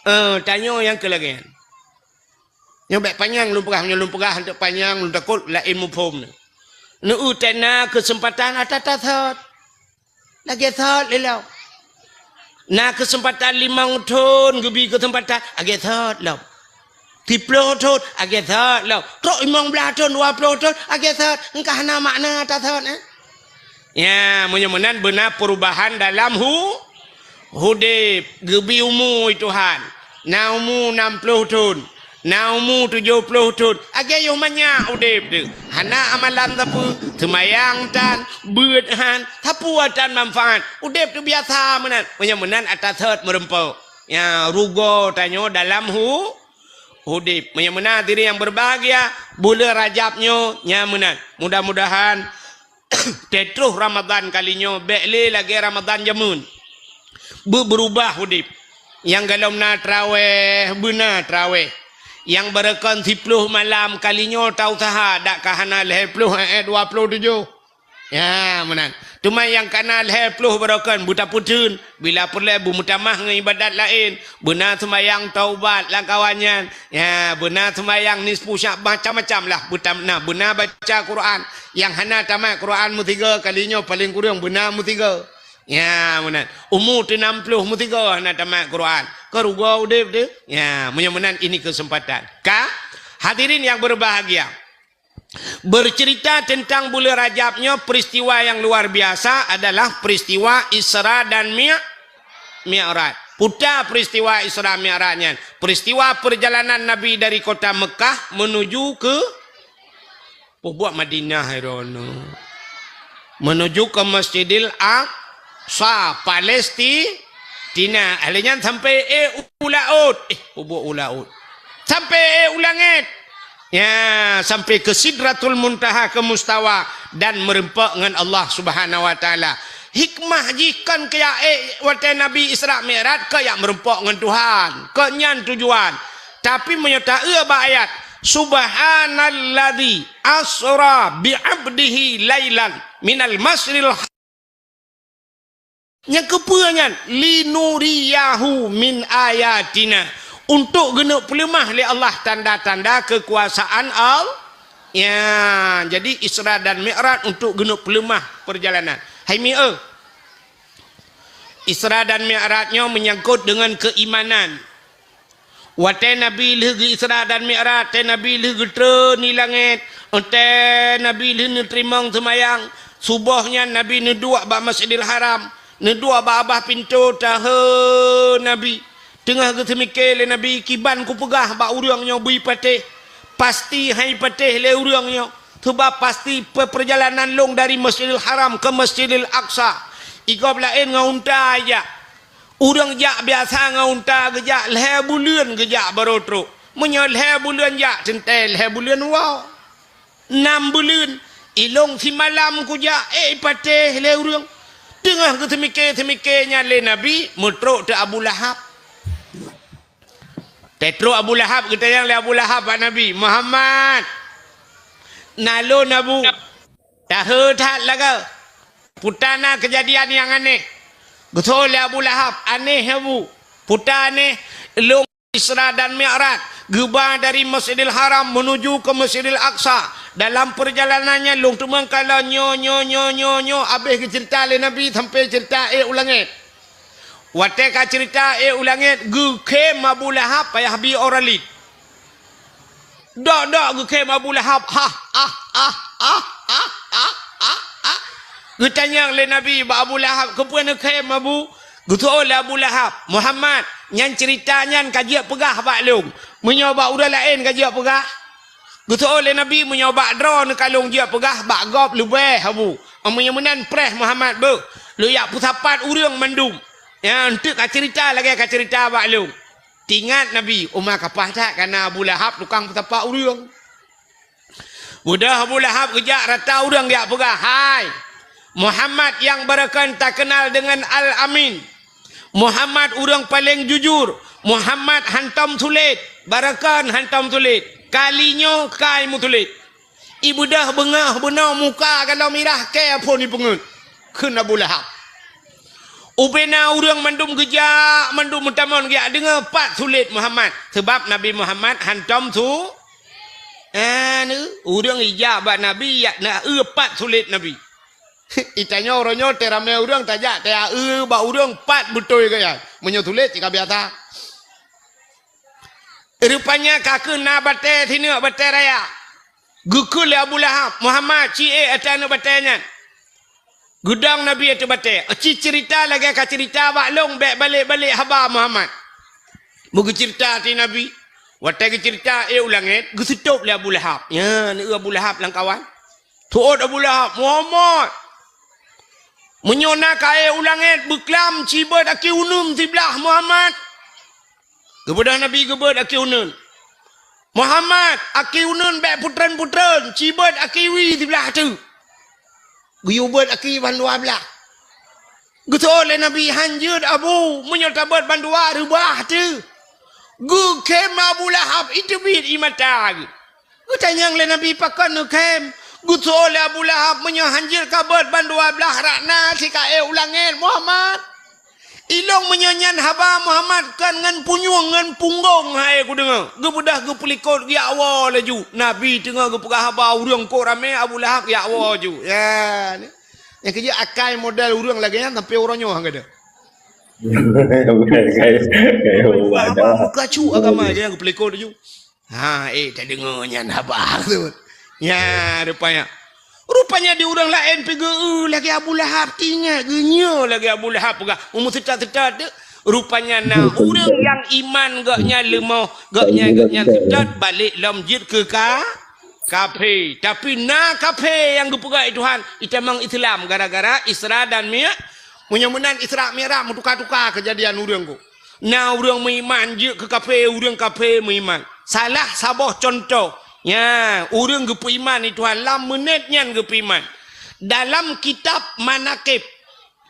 eh, tanyoe nyang keu lagée nyan. Nyoe bék panyang lôn peugah, nyoe lôn peugah hantom panyang, lôn takot laén muphom. Neu-eu tena keuseumpatan ata-ata thot. Lagée thot lé lom. Na keuseumpatan limong thon geubi keuseumpatan, lagée thot lom. Siploh thon, lagée thot lom. Trok limong blaih thon, dua ploh thon, lagée thot. Engka hana makna ata thot, eh? Ya, meunyoe meunan beuna perubahan dalam hu-, udeb, geubi umu Tuhan. Na umu nam ploh thon. Na umu tujoh ploh thon, lagée yoh manyak udeb teuk. Hana amalan sapeue, seumayang tan, beuet han, sapeue tan manfaat. Udeb teubiasa meunan. Meunyoe meunan ata thot meureumpok. Ya, rugoe tanyoe dalam hu-, udeb. Meunyoe meunan hadirin nyang berbahagia, buleuen Rajab nyoe nyang meunan. Mudah-mudahan Teutroh Ramadhan kali nyoe bék lé lagée Ramadhan jameun. Beu-, beurubah udeb. Nyang golom na traweh, beuna traweh. Nyang beureukan siploh malam kali nyoe tausaha dak ka hana lhée ploh, eh, eh, dua ploh tujoh. Ya, meunan. Teuma nyang ka na lhée ploh beureukan beutapeutheun. Bila peureulée beumeutamah ngon ibadat laén, beuna seumayang taubat lam kawan nyan. Ya, beuna seumayang nisfu Sya'ban, macam-macam lah. Beutam-, na, beuna baca Quran. Nyang hana tamat Quran meusigoe kali nyoe paleng kureueng beuna meusigoe. Ya, meunan. Umu teu nam ploh meusigoe hana tamat Quran. Keu rugoe udeb teuh. Ya, meunyoe meunan ini keuseumpatan. Ka, hadirin nyang berbahagia. Bercerita tentang buleuen Rajab nyoe, peristiwa yang luar biasa adalah peristiwa Isra dan Mi-, Mi'raj. Puta peristiwa Isra Mi'raj nyan. Peristiwa perjalanan Nabi dari kota Mekah menuju ke Peubuet Madinah droeneuh. Menuju ke Masjidil Aqsa, Palestina. Lheueh nyan sampai ék u laôt. Eh, peubuet u laôt. Sampai ék u langét. Ya, sampai ke Sidratul Muntaha, ke Mustawa, dan meureumpok ngon Allah Subhanahu wa Taala. Hikmah jih kon keu jak ék watée Nabi Isra Mi'raj, keu jak meureumpok ngon Tuhan. Keu nyan tujuan. Tapi meunyoe taeu bak ayat, "Subhanalladzi asra bi 'abdihi lailan minal masjidil ha-," nyang keupeue nyan, "Linuriyahu min ayatina," untuk geuneuk peuleumah lé Allah tanda-tanda keukuasaan Allah. Ya, jadi Isra dan Mi'raj untuk geuneuk peuleumah perjalanan. Hai mi-, eh. Isra dan Mi'raj nyoe meunyangkot deungon keuimanan. Watée Nabi lheueh geu-Isra dan Mi'raj, watée Nabi lheueh geutreun di langét, watée Nabi lheueh neuteurimong seumayang, suboh nyan Nabi neuduek bak Masjidil Haram, neuduek bak babah pintoe tahe Nabi. Teungoh geuseumike lé Nabi, "Kiban kupeugah bak ureuëng nyoe bri patéh, pasti han jipatéh lé ureuëng nyoe, sabab pasti pe-, peurjalanan lôn dari Masjidil Haram ke Masjidil Aqsa, i gob laén ngon unta jak." Ureuëng jak biasa ngon unta geujak lhée buleuen geujak barô trok. Meunyoe lhée buleuen jak teuntée lhée buleuen woe. Nam buleuen, ilong simalam kujak, ék jipatéh lé ureuëng. Teungoh geuseumike-seumike nyan lé Nabi, meutrok teuk Abu Lahab. Teutrok Abu Lahab, geutanyong lé Abu Lahab bak Nabi, "Muhammad, na lôn Abu, tahe that lagée." Peue na keujadian nyang aneh. Geutanyong lé Abu Lahab, "Aneh, Abu." "Peue aneh?" "Lôn Isra dan Mi'raj, geuba dari Masjidil Haram menuju ke Masjidil Aqsa. Dalam perjalanan nyan lôn teumeung kalon nyoe, nyoe, nyoe, nyoe, nyoe." Abéh geuceurita lé Nabi sampai ceurita ék u langét. Watée ka ceurita ék u langét, geukhém Abu Lahab payah bi ora lét. Dok-dok geukhém Abu Lahab. "Hah, ah, ah, ah." Geutanyong lé Nabi bak Abu Lahab, "Keupeue neukhém, Abu?" Geutanyong lé Abu Lahab, "Muhammad, nyan ceurita nyan ka jeuet peugah bak lôn. Meunyoe bak ureuëng laén ka jeuet peugah?" Geutanyong lé Nabi, "Meunyoe bak droeneuh ka lôn jeuet peugah, bak gob leubeh, Abu. Meunyoe meunan preh Muhammad beuh, lôn jak peusapat ureuëng mandum. Nyan teuk ka ceurita lagée ka ceurita bak lôn." Teuingat Nabi, uma kapah that kana Abu Lahab tukang peusapat ureuëng. Beudôh Abu Lahab geujak rata ureuëng geujak peugah, "Hai, Muhammad nyang barokon takeunal deungon Al-Amin. Muhammad ureuëng paleng jujur. Muhammad hantom sulet, barokon hantom sulet. Kali nyoe kai meusulet." I beudôh beungoh bunoe muka galom mirah kée phon ipeungeut, kheun Abu Lahab. Ubena ureuëng mandum geujak, mandum meutamong geujak deungoe pat sulet Muhammad. Sabab Nabi Muhammad hantom su-, anu, ureuëng ijak bak Nabi, jak na eu pat sulet Nabi. Itanyoe uroe nyoe teuramé ureuëng tajak, taeu bak ureuëng pat beutôi gaya. Meunyoe sulet cit ka biasa. Rupanya ka keuh na batée sineuk batée raya. Geukheun lé Abu Lahab, "Muhammad, ci ék ateueh aneuëk batée nyan." Geudong Nabi ateueh batée. "Ci ceurita lagée ka ceurita bak lôn, bék balek-balek haba Muhammad." Beugeuceurita ateueh Nabi. Watée geuceurita ék u langét, geusutôb lé Abu Lahab. Nyan, eu Abu Lahab lam kawan. Teuôt Abu Lahab, "Muhammad, meunyoe na ka ék u langét beuklam, ci beuet aki uneuen siblaih Muhammad." Geubeudôh Nabi geubeuet aki uneuen. "Muhammad, aki uneuen bék putreun-putreun, ci beuet aki wie siblaih teuk." Geuyue beuet aki bandua blaih. Geutanyong lé Nabi, "Han jeuet, Abu, meunyoe tabeuet bandua reubah teuh." Geukhém Abu Lahab, iteubiet ie mata geuh. Geutanyong lé Nabi, "Pakon neukhém?" Geutanyong lé Abu Lahab, "Meunyoe han jeuet kabeuet bandua blaih rot na sikaék u langét, Muhammad. Ilong meunyoe nyan haba Muhammad kon ngon punyueng ngon punggong hai kudeungoe." Geubeudôh geupeulikot geujak woe laju. Nabi teungoh geupeugah haba ureuëng kok ramé Abu Lahab geujak woe ju. Ya, ni. Nyang keujeuet akai model ureuëng lagée nyan sampai uroe nyoe han gadôh. Haba muka cu agama dia geupeulikot laju. Ha, éh, tadeungoe nyan haba tu. Nya, rupanya. Rupanya di ureuëng laén pi geu-, eu, lagée Abu Lahab, teuingat geuh nyoe lagée Abu Lahab peugah. Meumeuseutôt-seutôt tu, Rupanya na ureuëng nyang iman gobnyan leumoh, gobnyan, gobnyan seutôt, balek lom jeuet keu ka, kafé. Tapi na kafé nyang geupeugah lé Tuhan, itamong Islam gara-gara Isra dan Mi-, meunyoe meunan Isra Mi'raj meutuka-tuka keujadian ureuëng kok. Na ureuëng meuiman jeuet keu kafé, ureuëng kafé meuiman. Salah saboh cuntoh. Nya, ureuëng geupeuiman lé Tuhan lam meunét nyan geupeuiman. Dalam kitab Manaqib,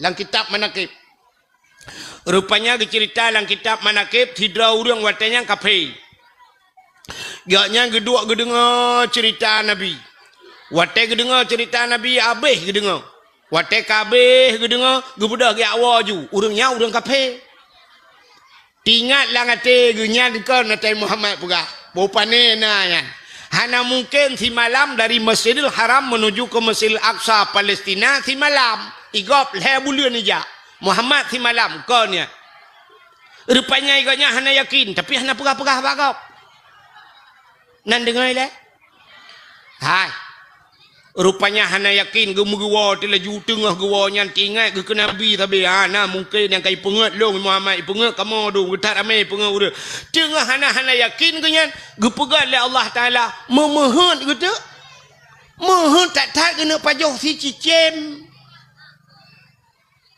lam kitab Manaqib, rupanya geuceurita lam kitab Manaqib, sidroe ureuëng watée nyan kafé. Gobnyan geuduek geudeungoe ceurita Nabi. Watée geudeungoe ceurita Nabi, habéh geudeungoe. Watée ka habéh geudeungoe, geubeudôh geujak woe ju. Ureuëng nyan ureuëng kafé. Teuingat lam até geuh nyan kon Nabi Muhammad peugah, "Boh pané na nyan. Hana mungken simalam dari Masjidil Haram menuju ke Masjidil Aqsa, Palestina, simalam. Igob lhée buleuen ijak. Muhammad simalam kon nyan." Rupanya gobnyan hana yakin, tapi hana peugah-peugah bak gob. Nan deungoe lé? Hai. Rupanya hana yakin, geumeugewoe teulaju teungoh geuwoe nyan teuingat geuh keu Nabi sabe. Ha, na mungken nyang ka ipeungeut lôn Muhammad, ipeungeut kamoe dong, geuthat ramé ipeungeut ureuëng. Teungoh hana, hana yakin geuh nyan, geupeugah lé Allah Taala, meumeuheuet geuh teuk. Meuheuet that-that geuneuk pajoh sicicém.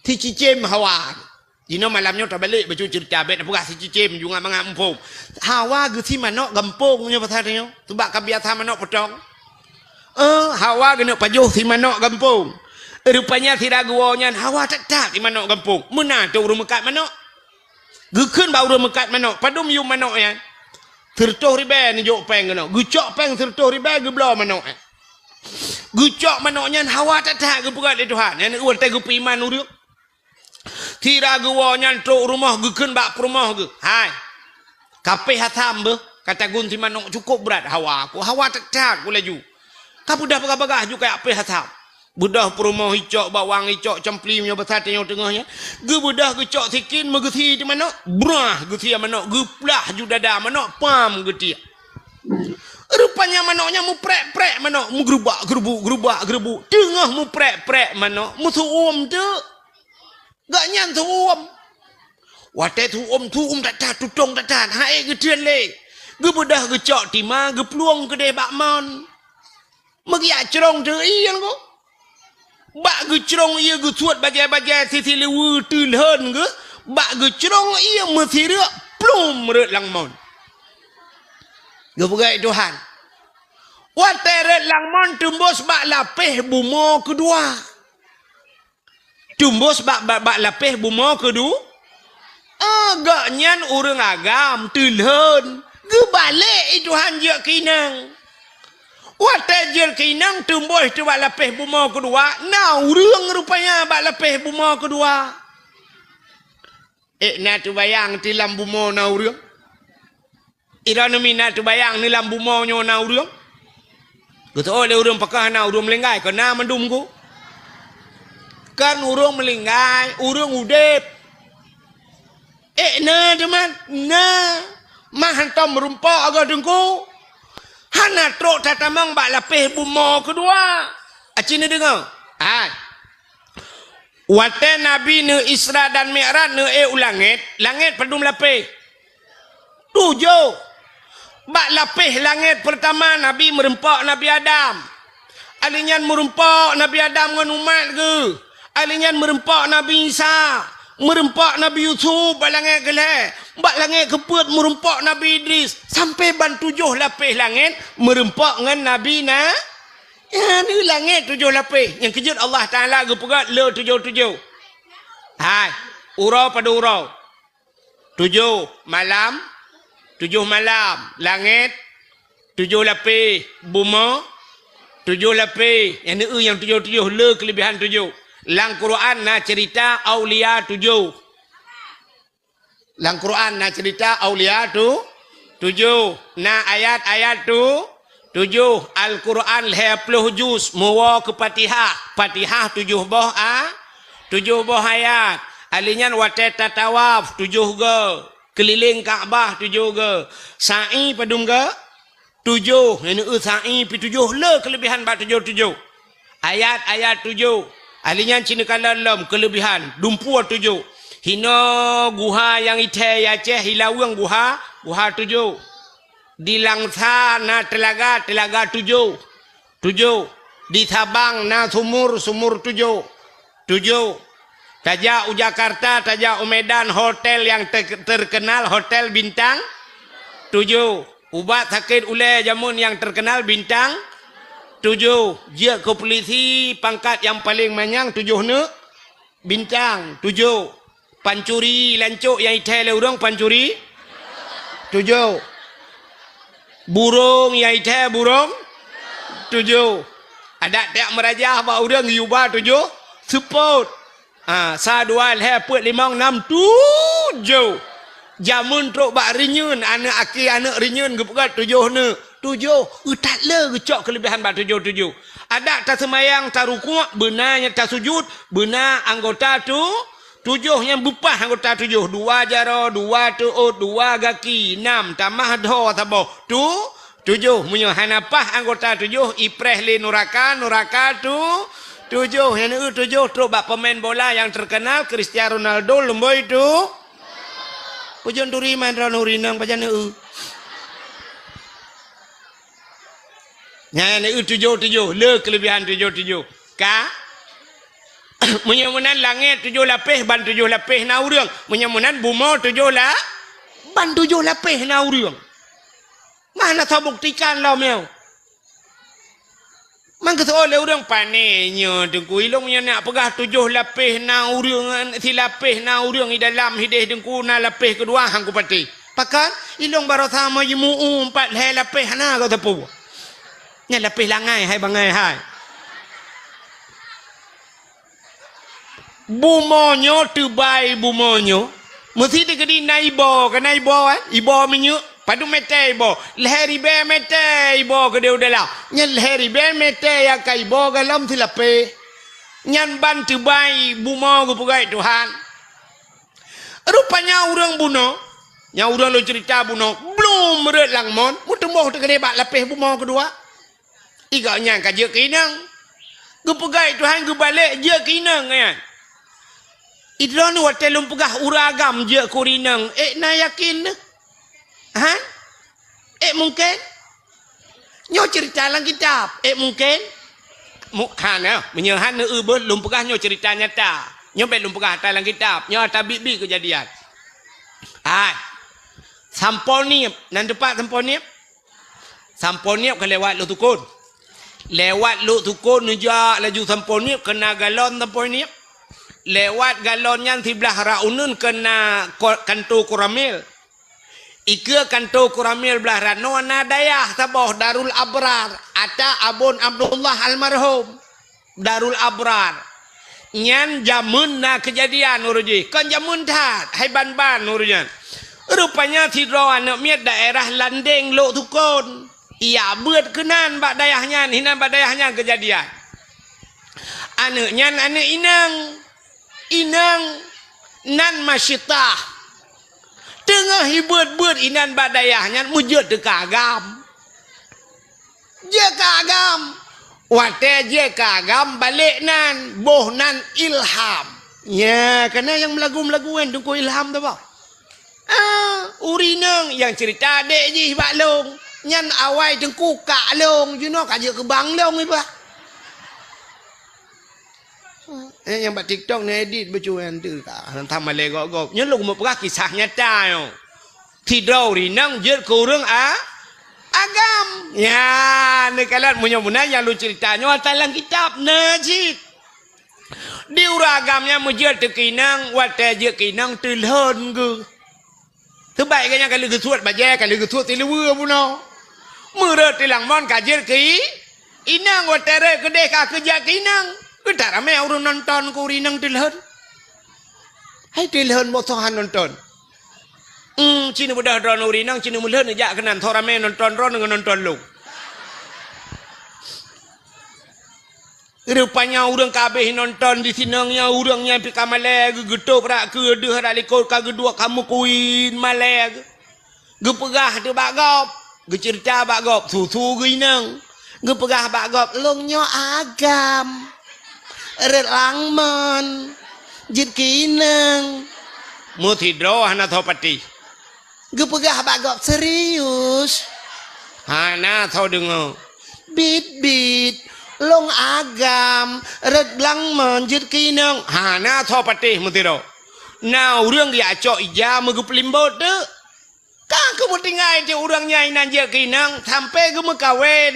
Sicicém hawa. Jinoe malam nyoe tabalek bacut ceurita, bék tapeugah sicicém, jungat mangat muphom. Hawa geusi manök gampông nyoe pasal nyoe, seubab ka biasa manök peutong. Eh, hawa geuneuk pajoh si manök gampông. Rupanya sira geuwoe nyan hawa that-that si manök gampông. Meunan teuh ureuëng meukat manök. Geukheun bak ureuëng meukat manök, padum yum manök nyan. Sireutôh ribée neujok péng keunoe. Geucok péng sireutôh ribée geubloe manök nyan. Geucok manök nyan hawa that-that geupeugah lé Tuhan. Nyan watée geupeuiman ureuëng. Sira geuwoe nyan trok rumoh geukheun bak peurumoh geuh, "Hai, kapéh asam beuh, ka tagun si manök cukôp brat hawa ku, hawa that-that ku laju. Ka beudôh bagah-bagah ju kajak péh asam." Beudôh peurumoh icok bawang, icok campli meunyoe basa tanyoe teungoh nyan. Geubeudôh geucok sikin meugeusi di manök, brah geusi manök, geuplah ju dada manök, pam geutiek. Rupanya manök nyan meuprek-prek manök, meugeurubak-geurubuk, geurubak-geurubuk. Teungoh meuprek-prek manök, meusu'uem teuk. Gobnyan su'uem. Watée su'uem, su'uem that-that, tutong that-that, han ék geutreun lé. Geubeudôh geucok tima, geuplueng keudeh bak mon. Meugeuyak crông teuh ié nyan kok. Bak geucrông ié geusuet bajée-bajée sisi liweue teulhon geuh, bak geucrông ié meusireuk plum rhot lam mon. Geupeugah Tuhan. Watée rhot lam mon teumbôs bak lapéh bumoe keudua. Teumbôs bak, bak, bak lapéh bumoe keudua. Ah, gobnyan ureuëng agam teulhon. Geubalek i Tuhan jeuet keu inong. Watée jeuet keu inong teumbôs teuh bak lapéh bumoe keudua, na ureuëng rupanya bak lapéh bumoe keudua. Ék na teubayang ti lam bumoe na ureuëng? Droeneuh mi na teubayang neuh lam bumoe nyoe na ureuëng? Geuteuôt lé ureuëng pakon hana ureuëng meulinggai, kon na mandum ku. Kon ureuëng meulinggai, ureuëng udeb. Ék na teuma, na. Mah hantom meurumpok agoe teungku. Hana trok tatamong bak lapéh bumoe keudua. Aci neudeungoe? Hai. Watée Nabi neu Isra dan Mi'raj neu ék u langét, langét padum lapéh? Tujoh. Bak lapéh langét peurtama Nabi meurumpok Nabi Adam. Alheuh nyan meurumpok Nabi Adam ngon umat geuh. Alheuh nyan meurumpok Nabi Isa. Meurumpok Nabi Yusuf bak langét keulhée. Bak langét keupeuet meurumpok Nabi Idris. Sampoe ban tujoh lapéh langét meurumpok ngon Nabi na. Nyan u langét tujoh lapéh. Nyang keujeuet Allah Taala geupeugah le tujoh-tujoh. Hai, uroe padum uroe? Tujoh malam, tujoh malam. Langét, tujoh lapéh. Bumoe, tujoh lapéh. Nyang neu nyang tujoh-tujoh, le keuleubihan tujoh. Lam Quran na ceurita aulia tujoh. Lam Quran na ceurita aulia tu tujoh, na ayat-ayat tu tujoh. Al-Quran lhée ploh juz, meuwoe keu Fatihah. Fatihah tujoh boh a, tujoh boh ayat. Alheuh nyan watée tatawaf tujoh goe, keulileng Ka'bah tujoh goe. Sa'i padum goe? Tujoh, nyan neu sa'i pi tujoh, le keuleubihan bak tujoh-tujoh. Ayat-ayat tujoh. Alheuh nyan ci neukalon lom keuleubihan, dumpeue tujoh. Hinoe guha nyang ithèe i Aceh, i Laweueng guha, guha tujoh. Di Langsa na teulaga, teulaga tujoh. Tujoh. Di Sabang na sumur, sumur tujoh. Tujoh. Tajak u Jakarta, tajak u Medan, hotel nyang ter-, terkenal, hotel bintang tujoh. Ubat sakét ulèe jameun nyang terkenal bintang tujoh. Jeuet keu pulisi pangkat nyang paleng manyang tujoh neuk bintang tujoh. Pancuri lancok nyang ithèe lé ureueng pancuri tujoh. Burông nyang ithèe burông tujoh. Adak tajak meurajah bak ureueng yuba tujoh seupôt. Ha, sa, dua, lhèe, peuet, limong, nam, tujoh. Jameun trok bak rinyeun, aneuk aki aneuk rinyeun geupeugah tujoh neuk. Tujoh, eu that le geucok keuleubihan bak tujoh-tujoh. Adak taseumayang, tarukuk, beuna nyan tasujut, beuna anggota tu, tujoh nyan beupah anggota tujoh. Dua jaroe, dua teuôt, dua gaki, nam, tamah dhoe saboh. Tu, tujoh. Meunyoe hana pah anggota tujoh, ipreh lé nuraka, nuraka tu, tujoh. Nyan eu tujoh trok bak pemain bola nyang terkenal, Cristiano Ronaldo, lumboi tu. Peujeuet turi man droeneuh ureueng inong pajan eu. Nyan eu tujoh-tujoh, le keuleubihan tujoh-tujoh. Ka? Meunyoe meunan langèt tujoh lapéh, ban tujoh lapéh na ureueng. Meunyoe meunan bumoe tujoh la-, ban tujoh lapéh na ureueng. Mana tabuktikan lom nyoe? Man geuseuôt lé ureueng, "Pané nyoe Teungku, ilôn nyoe nak peugah tujoh lapéh na ureueng, silapéh na ureueng i dalam hideh Teungku, na lapéh keudua han kupatéh." "Pakon?" "Ilôn baroesa meujimu'ue pat lhèe lapéh hana goe teupeu." Nyan lapéh langai hai bangai hai. Bumoe nyoe teubai bumoe nyoe, meusti teukeudi na iboh, ka na iboh, eh? Iboh minyeuk, padum mètè iboh? Lhèe ribèe mètè iboh keudéh u dalam. Nyan lhèe ribèe mètè nyang ka iboh galom silapéh. Nyan ban teubai bumoe geupeugah Tuhan. Rupanya ureueng bunoe, nyang ureueng lôn ceurita bunoe, blum rhot lam mon, meuteumboh teukeudéh bak lapéh bumoe keudua. I gobnyan ka jeuet keu inong. Geupeugah Tuhan geubalek jeuet keu inong nyan. I droeneuh watèe lôn peugah ureueng agam jeuet keu ureueng inong, ék na yakin neuh? Ha? Ék mungken? Nyoe ceurita lam kitab, ék mungken? Mu-, hana, meunyoe hana eu beuh lôn peugah nyoe ceurita nyata. Nyoe bèk lôn peugah ata lam kitab, nyoe ata biet-biet keujadian. Hai. Sampoe Niep, nan teumpat Sampoe Niep? Sampoe Niep ka lewat Lhoksukon. Lewat Lhoksukon neujak laju Sampoe Niep, keu na galon Sampoe Niep. Lewat galon nyan siblah rot uneuen keu na ko-, kanto Koramil. Ikeue kanto Koramil blah rot nyoe na dayah saboh Darul Abrar, ata Abon Abdullah almarhum. Darul Abrar. Nyan jameun na keujadian uroe jih, kon jameun that, hai ban-ban uroe nyan. Rupanya sidroe aneuk miet daerah Landeng Lhoksukon. Ijak beuet keunan bak dayah nyan, hinan bak dayah nyan keujadian. Aneuk nyan aneuk inong. Inong nan Masyitah. Teungoh jibeuet-beuet inan bak dayah nyan meujeuet teuka agam. Jeuet ka agam. Watèe jeuet ka agam balek nan, boh nan Ilham. Nya, kana nyang meulagu-meulagu nyan Teungku Ilham tu bah. Ah, ureueng inong nyang ceurita adék jih bak lôn. Nyan awai Teungku kak lôn, jinoe ka jeuet keu bang lôn iba. Eh, nyang bak TikTok neuedit beucuan tu ka. Hantom malèe gob-gob. Nyoe lôn meupeugah kisah nyata nyoe. Sidroe ureueng inong jeuet keu ureueng a-, agam. Nya, neukalon meunyoe meunan nyang lôn ceurita nyoe ata lam kitab na cit. Di ureueng agam nyan meujeuet teuka inong, watèe jeuet keu inong teulhon geuh. Teubai geuh nyan ka lheueh geusuet bajèe, ka lheueh geusuet siluweue bunoe. Meureuet tilang mon ka jeuet keu i-, inong, watèe rhot keudéh ka keu jak keu inong. Keutak ramé ureueng nonton keu ureueng inong teulhon. Hai teulhon boh soe han nonton. Hmm, ci neubeudôh droeneuh ureueng inong, ci neumeulhon neujak keunan, soe ramé nonton droeneuh ngon nonton lôn. Rupanya ureueng ka habéh nonton di sinan nyan, ureueng nyan pih ka malèe geuh, geutôb brat keudeuh rot likot ka geuduek ka meukuin malèe geuh. Geupeugah teuk bak gob, geuceurita bak gob, su-su geuh inong. Geupeugah bak gob, "Lôn nyoe agam. Rhot lam mon. Jeuet keu inong." Meusidroe hana soe patéh. Geupeugah bak gob, "Serius?" Hana soe deungoe. "Bit-bit, lôn agam, rot blang mon jeuet keu inong." Hana soe patéh meusidroe. Na ureuëng geujak cok ija meugeupeulimbot teuk. Ka geumeutinggai cit ureuëng nyan inan jeuet keu inong sampai geumeukawen.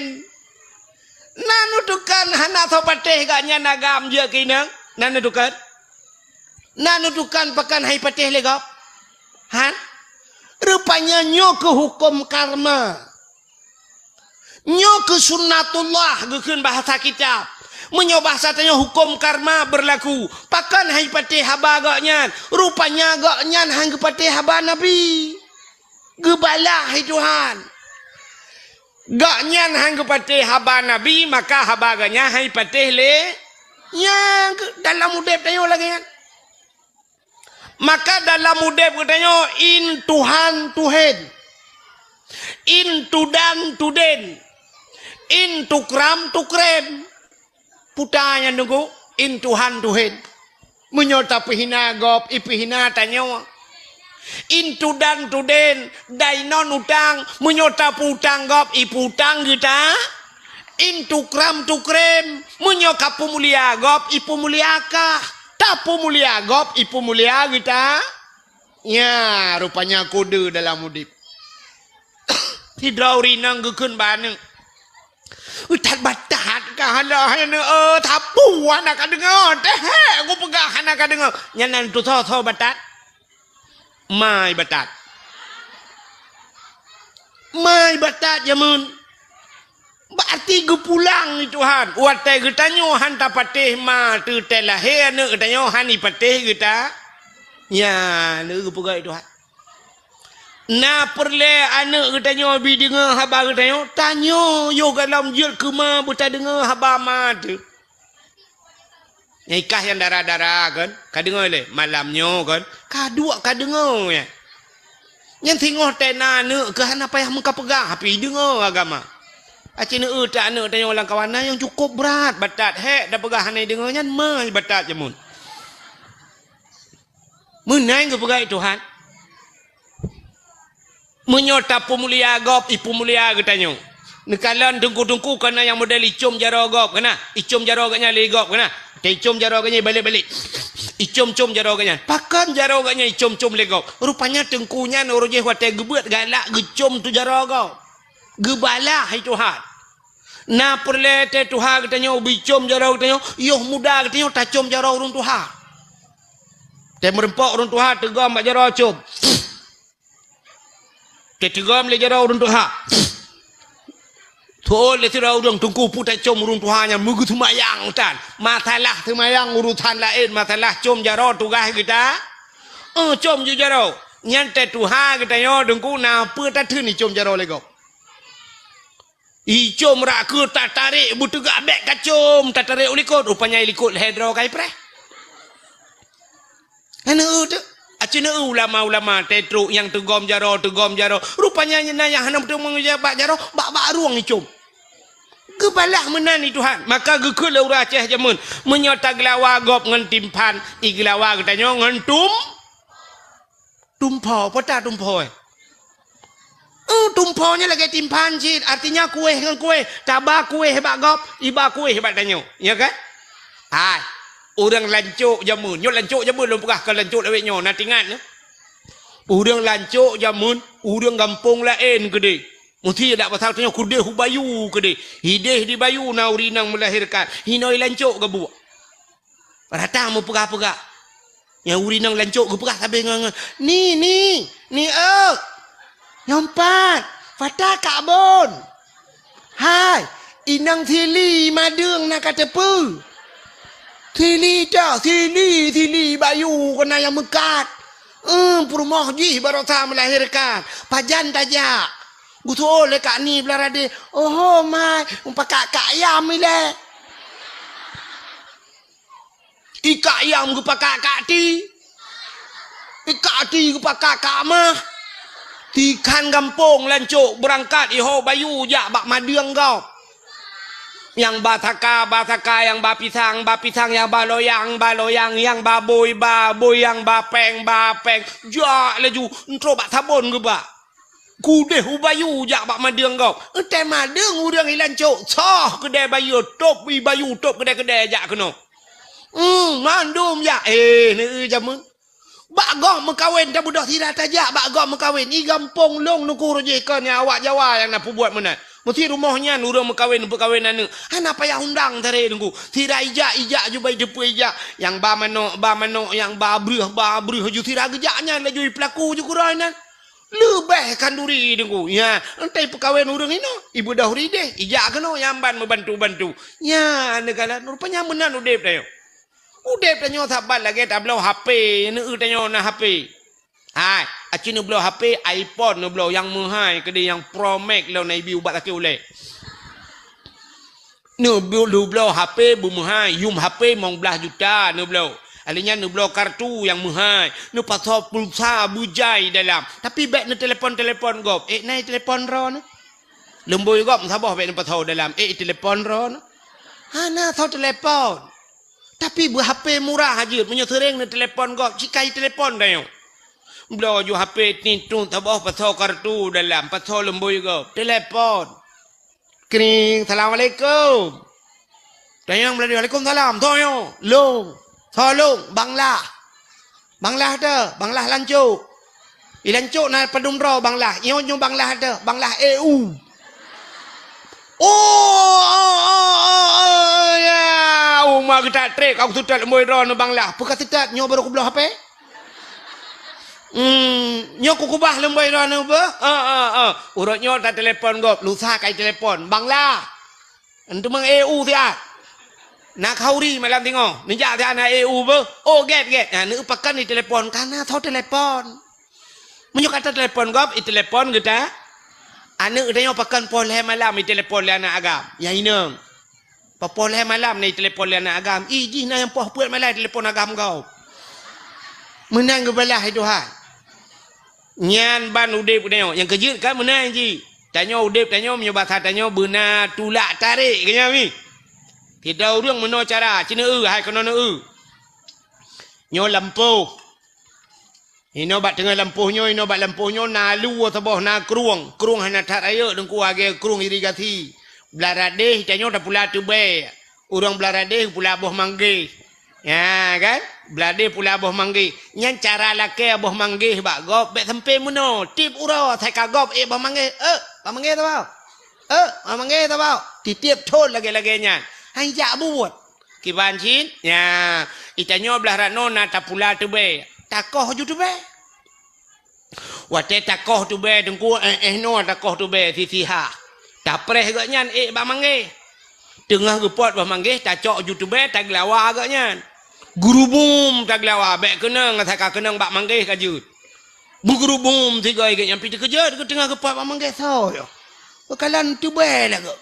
Na neutukan hana soe patéh gobnyan agam jeuet keu inong? Na neutukan? Na neutukan pakon han patéh lé gob? Han? Rupanya nyoe keuh huköm karma. Nyoe keuh sunnatullah geukheun bahasa kitab. Meunyoe bahasa tanyoe huköm karma beurlaku. Pakon han patéh haba gobnyan? Rupanya gobnyan han geupatéh haba Nabi. Geubalah hai Tuhan. Gobnyan han geupatéh haba Nabi, maka haba gobnyan han patéh lé. Nyang keuh dalam udeb tanyoe lagée nyan. Maka dalam udeb geutanyoe in Tuhan tuhen, in tudan tuden, in tukram tukrem. Puta nyan teungku, in Tuhan tuhen. Meunyoe tapeuhina gob, ipeuhina tanyoe. In tudan tuden, dainon utang, meunyoe tapeuutang gob, ipeuutang geuta. In tukram tukrem, meunyoe kapeumulia gob, ipeumulia kah. Tapeumulia gob, ipeumulia geuta. Nya, rupanya kode dalam udeb. Sidroe ureuëng inong geukheun bak aneuëk, "That batat ka hala hai aneuëk, eh, sapeue hana ka deungoe, teuh hek geupeugah hana ka deungoe." Nyan nan tusoe-soe batat. Mai batat. Mai batat jameun. Berarti geupulang ni Tuhan. Watée geutanyoe han tapatéh ma teuh teuh lahé aneuëk geutanyoe han ipatéh geuta. Nyan, geupeugah Tuhan. Na peureulée aneuëk geutanyoe bi deungoe haba geutanyoe, tanyoe yoh gohlom jeuet keu ma beutadeungoe haba ma teuh. Nyang ikah nyang dara-dara kan, ka deungoe lé malam nyoe kan, ka duek ka deungoe nyan. Nyan singoh tena aneuëk keu hana payah meukapeugah, tapi deungoe agama. Aci neueu ta aneuëk tanyoe lam kawan na nyang cukup brat, batat hek tapeugah hana deungoe nyan mai batat jameun. Meunan geupeugah Tuhan. Meunyoe tapeumulia gob, ipeumulia geutanyoe. Neukalon teungku-teungku keunan nyang model icom jaroe gob keunan. Icom jaroe geuhnyan lé gob keunan. Taicom jaroe geuhnyan balek-balek. Icom-com jaroe geuhnyan. Pakon jaroe geuhnyan icom-com lé gob? Rupanya teungku nyan uroe jih watée geubeuet galak geucom tu jaroe gob. Geubalah hai Tuhan. Na peureulée teuh tuha geutanyoe bicom jaroe geutanyoe, yoh muda geutanyoe tacom jaroe ureuëng tuha. Teumeureumpok ureuëng tuha teugom bak jaroe com. Teuteugom lé jaroe ureuëng tuha. Tuôn lé sidroe ureuëng teungku peue tacom ureuëng tuha nyan meugeuseumayang tan. Masalah seumayang urusan laén, masalah com jaroe tugaih geuta. Eh, com ju jaroe. Nyan teutuha geutanyoe teungku na peue tatheun icom jaroe lé gob. Icom rak keu tatarek beuteugah bék kacom, tatarek u likot, rupanya i likot lhée droe ka ipreh. Hana eu teuk. Aci na eu ulama-ulama teutrok nyang teugom jaroe, teugom jaroe. Rupanya na nyang hana meuteumé bak jaroe, bak-bak rueng icom. Geubalah meunan i Tuhan. Maka geukheun lé ureuëng Aceh jameun, meunyoe tageulawa gob ngon timphan, igeulawa geutanyoe ngon tum Tumpho, peue ta tumpho, eh? Eh, tumpho nyan lagée timphan cit, artinya kueh ngon kueh. Taba kueh bak gob, iba kueh bak tanyoe. Ya kan? Hai, ureuëng lancok jameun. Nyoe lancok jameun lôn peugah keu lancok lawét nyoe, na tingat nyoe. Ureuëng lancok jameun, ureuëng gampông laén keudeh. Musti dak pasal tanyoe keudeh u bayu keudeh. Hideh di bayu na ureuëng inong meulahirkan. Hinoe lancok gabuek. Rata meupeugah-peugah. Nyang ureuëng inong lancok geupeugah sabe ngon, ngon, "Ni, ni, ni, eu! Nyoe pat, fata kak bon! Hai, inong sili madeueng na ka teupeue! Sili dah, sili, sili bayu keunan nyang meukat! Eum, peurumoh jih barosa meulahirkan! Pajan tajak?" Geutuwoe lé kak ni blah radeh, "Oho, mai, mupakak kak ayam ilée." Ikak ayam geupakak kak ti. Ikak ti geupakak kak mah. Tikhan gampông lancok beurangkat iho bayu jak bak madeueng gob. Nyang ba saka, ba saka, nyang ba pisang, ba pisang, nyang ba loyang, ba loyang, nyang ba bui, ba bui, nyang ba péng, ba péng. Jak laju, entrok bak sabon geubak. Keudeh u bayeue jak bak madeueng gob. Eunteuk madeueng ureuëng ilan cok, soh keudè bayeue, tôb i bayeue, tôb keudè-keudè jak keunoe. Hmm, mandum jak. Eh, neu jameun. Bak gob meukawen, tabeudôh sira tajak bak gob meukawen. I gampông lôn nuku rujih kon nyang awak Jawa nyang na peubuet meunan. Meusti rumoh nyan ureuëng meukawen, peukawen aneuëk. Hana payah undang taré nunggu. Sira ijak, ijak ju bai deupeu ijak. Nyang ba manok, ba manok, nyang ba breuh, ba breuh ju sira geujak nyan laju i peulaku ju keuroi nan. Leubeh khanduri nunggu. Nya, entai peukawen ureuëng inoe, ibeudôh rideh, ijak keunoe nyang ban meubantu-bantu. Nya, neugala rupanya meunan udeb tanyoe. Udeb tanyoe saban lagée tabloe H P, neu tanyoe na H P. Hai, aci neubloe H P iPhone neubloe nyang meuhai keudeh nyang Pro Max lom na ibi ubat sakét ulée. Neubloe, neubloe H P beumeuhai, yum H P limong blaih juta neubloe. Alèh nyan neubloe kartu nyang meuhai, neupasoe pulsa beujai dalam. Tapi bék neutelepon-telepon gob. Eh, nai telepon droeneuh. Leumbôi gob meusaboh bék neupasoe dalam. Eh, telepon droeneuh. Hana soe telepon. Tapi beu H P murah jeuet, meunyoe seuréng neutelepon gob, cikai telepon tanyoe. Bloe ju H P tintung saboh pasoe kartu dalam, pasoe leumbôi gob, telepon. Kring, "Assalamualaikum." Tanyong meulalu, "Waalaikumsalam." Soe nyoe? "Lôn." "Soe lôn?" "Bang Lah." "Bang Lah teuh?" "Bang Lah Lancok." "I Lancok na padum droe Bang Lah?" "Nyoe, nyoe Bang Lah teuh." "Bang Lah E U." "Oh, oh, oh, oh, oh, ya. Uma geutak trek, aku seutôt leumbôi droeneuh Bang Lah." "Peue ka seutôt, nyoe barô kubloe H P." "Hmm, nyoe kukubah leumbôi droeneuh beuh?" "Eh, eh, eh. Uroe nyoe tatelepon gob, lusa kai telepon. Bang Lah." Enteuk mang E U siat. Na khauri malam singoh. Neujak siat na E U beuh. "Oh, gét, gét." Nah, neupakan di telepon. Kana soe telepon. Meunyoe ka tatelepon gob, itelepon geuta. Aneuëk tanyoe pakon poh lhée malam itelepon lé aneuëk agam. Nyang inong. Poh lhée malam na itelepon lé aneuëk agam. Ih, jih na nyang poh peuet malam itelepon agam gob. Meunan geubalah hai Tuhan. Nyan ban udeb tanyoe. Nyang keujeuet kan meunan jih. Tanyoe udeb tanyoe meunyoe basa tanyoe beuna tulak tarek keu nyan mi. Sidroe ureuëng meunoe cara, ci neu-eu hai keunoe neu-eu. Nyoe lampôh. Inoe bak teungoh lampôh nyoe, inoe bak lampôh nyoe na lue saboh na krueng. Krueng hana that rayeuk teungku lagée krueng irigasi. Blah radeh tanyoe tapula teubée. Ureuëng blah radeh pula boh manggeh. Ya kan? Blah radeh pula boh manggeh. Nyan cara lakée boh manggeh bak gob bék sampoe meunoe. Tieb uroe asai ka gob ék boh manggeh. Eh, boh manggeh saboh. Eh, boh manggeh saboh. Titieb thon lagée-lagée nyan. Hai jak buet. Kiban cit, nya, itanyoe blah ranoe na tapula teubée, takoh ju teubée. Watée takoh teubée teungku, eh, eh noe takoh teubée sisiha. Tapreh geuh nyan ék bak manggeh. Teungoh geupot bak manggeh, tacok ju teubée, taglawa geuh nyan. Geurubum taglawa, bék keunong, asai ka keunong bak manggeh ka jeuet. Beugeurubum sigoe geuh nyan pih teukeujot geuh teungoh geupot bak manggeh soe nyoe. Beukalan teubée lagée.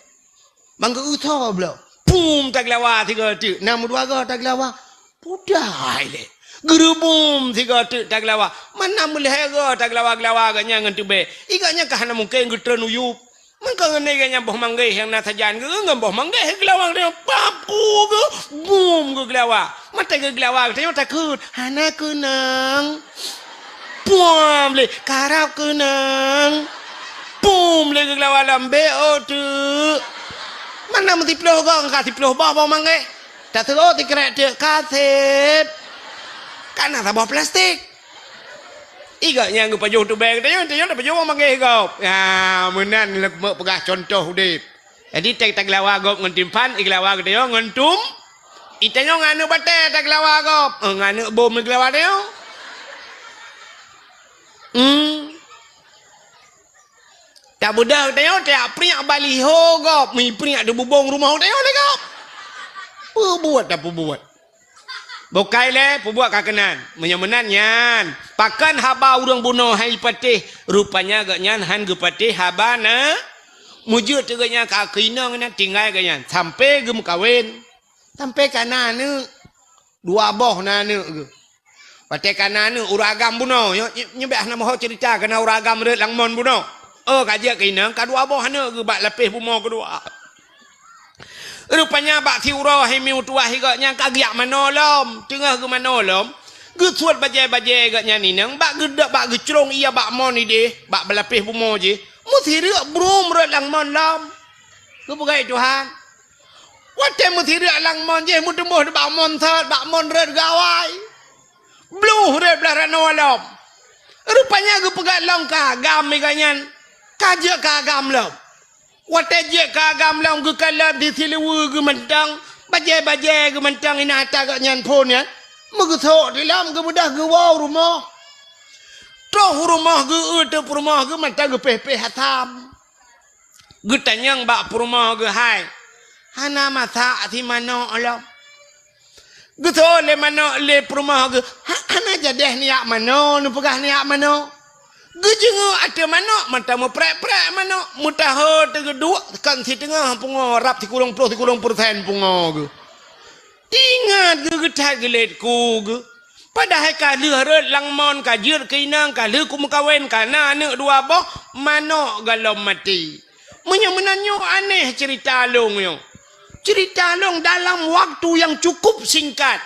Bang geu-eu soe bloe. Pum taglawa sigoe teuk. Na meudua goe taglawa. Pudai lé. Geurubum sigoe teuk taglawa. Mana meulhée goe taglawa-glawa geuh nyan ngon teubée. Igoe nyan ka hana mungken geutreun u yup. Mangko ngon geuh nyan boh manggeh nyang na sajan geuh ngon boh manggeh geulawa geuh nyan. Pap ku geuh. Bum geuh geulawa. Maté geuh geulawa geuh nyan takheun. Hana keunong. Puam lé, karab keunong. Pum lé geulawa lam B O teuk. Mana meusiploh gong ka siploh boh boh manggeh. Taseuôt sikrek teuk ka sép. Kana saboh plastik. Igoe nyan geupajoh teubée geutanyoe, tanyoe tapajoh boh manggeh gob. Ya, meunan lé meuk peugah cuntoh udeb. Jadi, tag-, taglawa gob ngon timphan, iglawa geutanyoe ngon tum. Itanyoe ngon aneuëk batée taglawa gob, eh, ngon aneuëk bom iglawa tanyoe. Hmm. Tabeudôh tanyoe, tajak priek baliho gob, mi priek di bubông rumoh tanyoe lé gob. Peubuet tapeubuet. Bukai lé, peubuet ka keunan. Meunyoe meunan nyan, pakon haba ureuëng bunoe hai patéh, rupanya geuhnyan han geupatéh haba na. Meujeuet teuk geuhnyan ka keu inong nyan tinggai geuhnyan, sampoe geumeukawen. Sampoe ka na aneuëk. Dua boh na aneuëk geuh. Watée ka na aneuëk ureuëng agam bunoe, nyoe, nyoe, nyoe bék hana meuho ceurita keu na ureuëng agam rhot lam mon bunoe. Oh, ka jeuet keu inong, ka dua boh aneuëk geuh bak lapéh bumoe keudua. Rupanya bak siuroe hai mié tuwah gobnyan ka geujak manoe lom. Teungoh geumanoe lom, geusuet bajée-bajée gobnyan inong, bak geuda-, bak geucrong ie bak mon idéh, bak beulapéh bumoe jih. Meusireuk brum rot lam mon lom. Geupeugah Tuhan. Watée meusireuk lam mon jih, meuteumboh bak mon sot, bak mon rot gawai. Bluh rot blah ranoe lom. Rupanya geupeugah lom ka agam gobnyan. Ka jeuet ka agam lom. Watée jeuet ka agam lom geukalon di siluweue geuh mantong, bajée-bajée geuh mantong inan ata gobnyan phon nyan. Meugeusok di lom geubeudôh geuwoe u rumoh. Troh u rumoh geuh, eu teuk peurumoh geuh mantong geupéh-péh asam. Geutanyong bak peurumoh geuh, "Hai, hana masak si manok lom?" Geuseuôt lé manok lé peurumoh geuh, "Ha-, hana jadeh neujak manoe, neupeugah neujak manoe." Geujeungeuk ateueh manok, mantong meuprek-prek manok, meutaho teugeuduek kon siteungoh pungoe rab sikureueng ploh sikureueng persen pungoe geuh. Teuingat geuh geuthat geulet ku geuh. Padahai ka lheueh rot lam mon, ka jeuet keu inong, ka lheueh kumeukawen, ka na aneuëk dua boh, manok gohlom maté. Meunyoe meunan nyoe aneh ceurita lôn nyoe. Ceurita lôn dalam waktu nyang cukup singkat,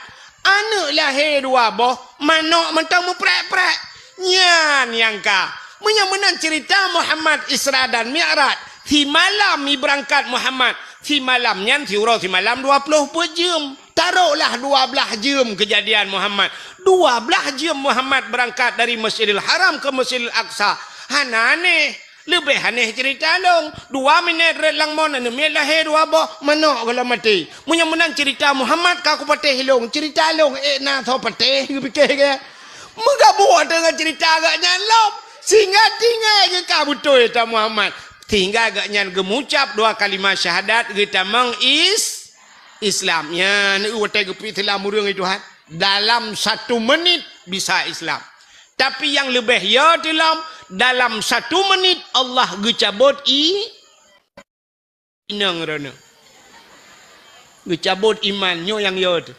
aneuëk lahé dua boh, manok mantong meuprek-prek. Nyan nyang ka. Meunyoe meunan ceurita Muhammad Isra dan Mi'raj, simalam ibeurangkat Muhammad, simalam nyan siuroe simalam dua ploh peuet jeuem. Taroklah dua blaih jeuem keujadian Muhammad. Dua blaih jeuem Muhammad beurangkat dari Masjidil Haram keu Masjidil Aqsa. Hana aneh. Leubeh aneh ceurita lôn. Dua minét rot lam mon, aneuëk miet lahé dua boh, manok gohlom maté. Meunyoe meunan ceurita Muhammad ka kupatéh lôn, ceurita lôn ék na soe patéh, geupiké geuh. Meugabuek teungoh ceurita gobnyan lom. Sehingga tinggai geuh ka beutôi ata Muhammad. Sehingga gobnyan geumucab dua kalimah syahadat, geutamong is-, Islam. Nyan, watée geupeuislam ureuëng itu, ha? Dalam satu menit bisa Islam. Tapi nyang leubeh yo teulom, dalam satu menit Allah geucabot i-, inong droeneueh. Geucabot iman, nyoe nyang yo teuh.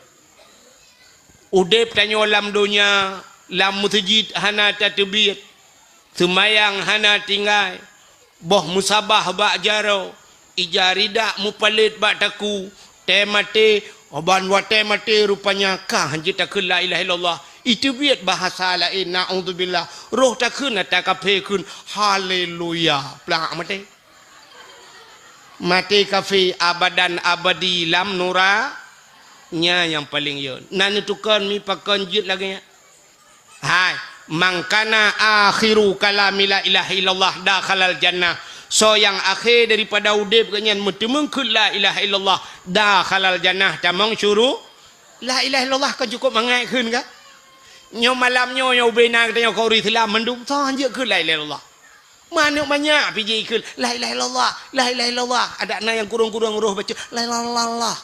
Udeb tanyoe lam donya, lam meuseujid hana tateubiet, seumayang hana tinggai, boh meusabah bak jaroe, ija ridak mupalét bak takue, tée maté, ban watée maté rupanya ka hanjeuet takheun la ilaha illallah. Iteubiet bahasa laén, naudzubillah. Roh takheun ata kaphé kheun, haleluya. Plak maté. Maté kafé abadan abadi lam nura, nyan nyang paleng yo. Na neutukon mi pakon jeuet lagée nyan? Hai, "Man kana akhiru kalami la ilaha illallah dakhalal jannah." Soe nyang akhé daripada udeb geuh nyan meuteumeung kheun la ilaha illallah, dakhalal jannah, tamong syuru-, la ilaha illallah kan cukup mangat kheun ka? Nyoe malam nyoe, nyoe ubena geutanyoe keu ureuëng Islam mandum, soe hanjeuet kheun la ilaha illallah? Manök manyak pih jikheun, "La ilaha illallah, la ilaha illallah." Adak na nyang kurong-kurong roh bacut, "La ilaha illallah."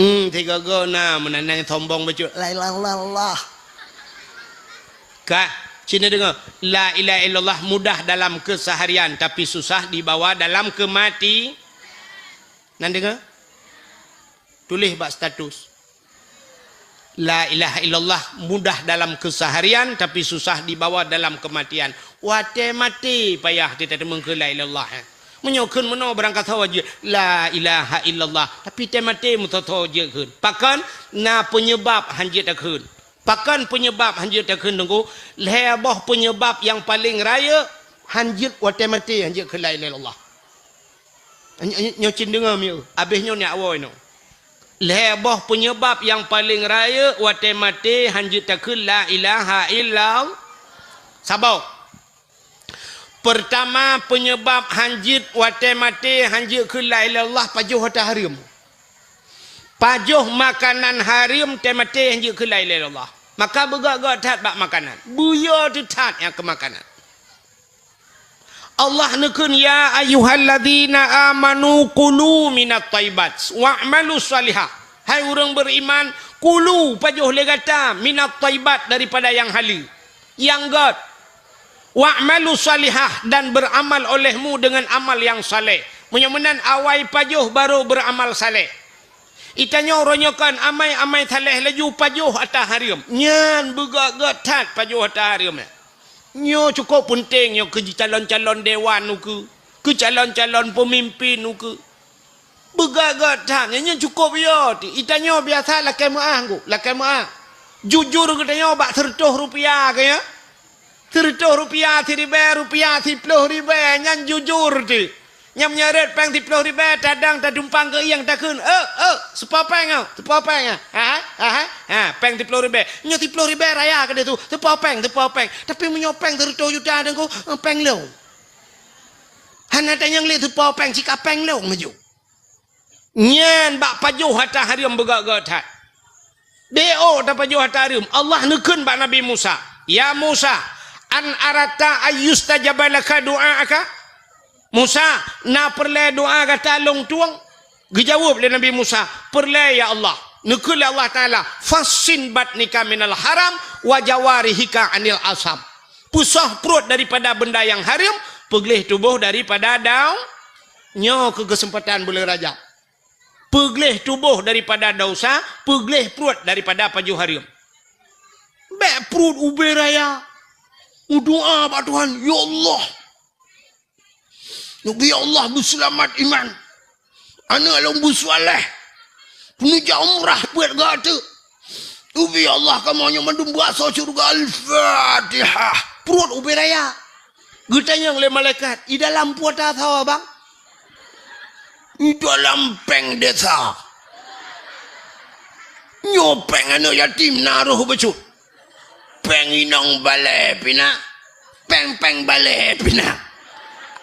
Hmm, sigoe-goe na meunan nyang sombong bacut, "La ilaha illallah." Ka, sini deungoe, la ilaha illallah mudah dalam keseharian, tapi susah dibawa dalam kemati-, nan deungoe? Tuléh bak status. La ilaha illallah mudah dalam keseharian, tapi susah dibawa dalam kematian. Watée maté payah teuteumeukeue la ilaha illallah, eh. Meunyoe kheun meunoe barangkasoe jeuet la ilaha illallah, tapi tée maté meusoe-soe jeuet kheun. Pakon? Na peunyeubab hanjeuet takheun. Pakon peunyeubab hanjeuet takheun, Teungku? Lhée boh peunyeubab nyang paleng rayeuk hanjeuet watée maté hanjeuet kheun la ilaha illallah. Nyo-, nyo-, nyoe cit deungoe mieu, abéh nyoe nyak woe nyoe. Lhée boh peunyeubab nyang paleng rayeuk watée maté hanjeuet takheun la ilaha illallah. Saboh. Peurtama, peunyeubab hanjeuet watée maté hanjeuet kheun la ilaha illallah, pajoh hareuem. Pajoh makanan hareuem tée maté hanjeuet kheun la ilaha illallah. Maka beugét-gét that bak makanan. Beuyo teuh that nyang keu makanan. Allah neukheun, "Ya ayyuhalladzina amanu kulu minat thaibat wa'malu shalihah." Hai ureuëng beriman, kulu, pajoh lé gata, minat thaibat, daripada nyang haleue, nyang gét. Wa'malu shalihah, dan beramal olehmu dengan amal nyang saleh. Meunyoe meunan awai pajoh baru beramal saleh. Itanyoe uroe nyoe kon amai-amai saleh laju pajoh ata hareuem. Nyan beugét-gét that pajoh ata hareuem nyan. Nyoe cukup peunteng nyoe keu calon-calon dewan ukeue, keu calon-calon peumimpin ukeue. Beugét-gét that, nyan, nyan cukôp yo. Ti, geutanyoe biasa lakée meuáh, Teungku, lakée meuáh. Jujur geutanyoe bak seureutôh rupiah, ka nyan? Seureutôh rupiah, siribée rupiah, siploh ribée, nyan jujur ti. Nyan meunyoe rhot péng siploh ribée, tadang tadumpang keu ieng takheun, "Eh, eh, seupôt péng, oh, seupôt péng, ah. Ha, ha, ha, ha, péng siploh ribée." Nyoe siploh ribée raya keudeh su, seupôt péng, seupôt péng. Tapi meunyoe péng seureutôh juta, Teungku, eh, péng lôn. Hana tanyong lé seupôt péng, sika péng lôn laju. Nyan bak pajoh hareuem beugét-gét that. Beu tapajoh hareuem. Allah neukheun bak Nabi Musa, "Ya Musa, an aratta ayyustajaba laka du'aaka?" "Musa, na peureulée doá gata lôn tueng?" Geujaweueb lé Nabi Musa, "Peureulée, ya Allah." Neukheun lé Allah Taala, "Fassin batnika minal haram wa jawarihika anil asam." Peusoh pruet daripada benda nyang hareuem, peugleh tuboh daripada dau-, nyoe keu keuseumpatan buleuen Rajab. Peugleh tuboh daripada desya, peugleh pruet daripada pajoh hareuem. Bék pruet ubé raya. Meudoá bak Tuhan, "Ya Allah, neubi Allah beuseulamat iman. Aneuëk lôn beuseuleh. Peuneujak umrah peuet gata. Neubi Allah kamoe nyoe mandum beuasoe syeuruga." Al-Fatihah. Pruet ubé raya. Geutanyong lé malaikat, "I dalam pruet asoe, Bang?" "I dalam péng desa. Nyoe péng aneuëk yatim na roh bacut. Péng inong balée pih na. Péng-péng balée pih na.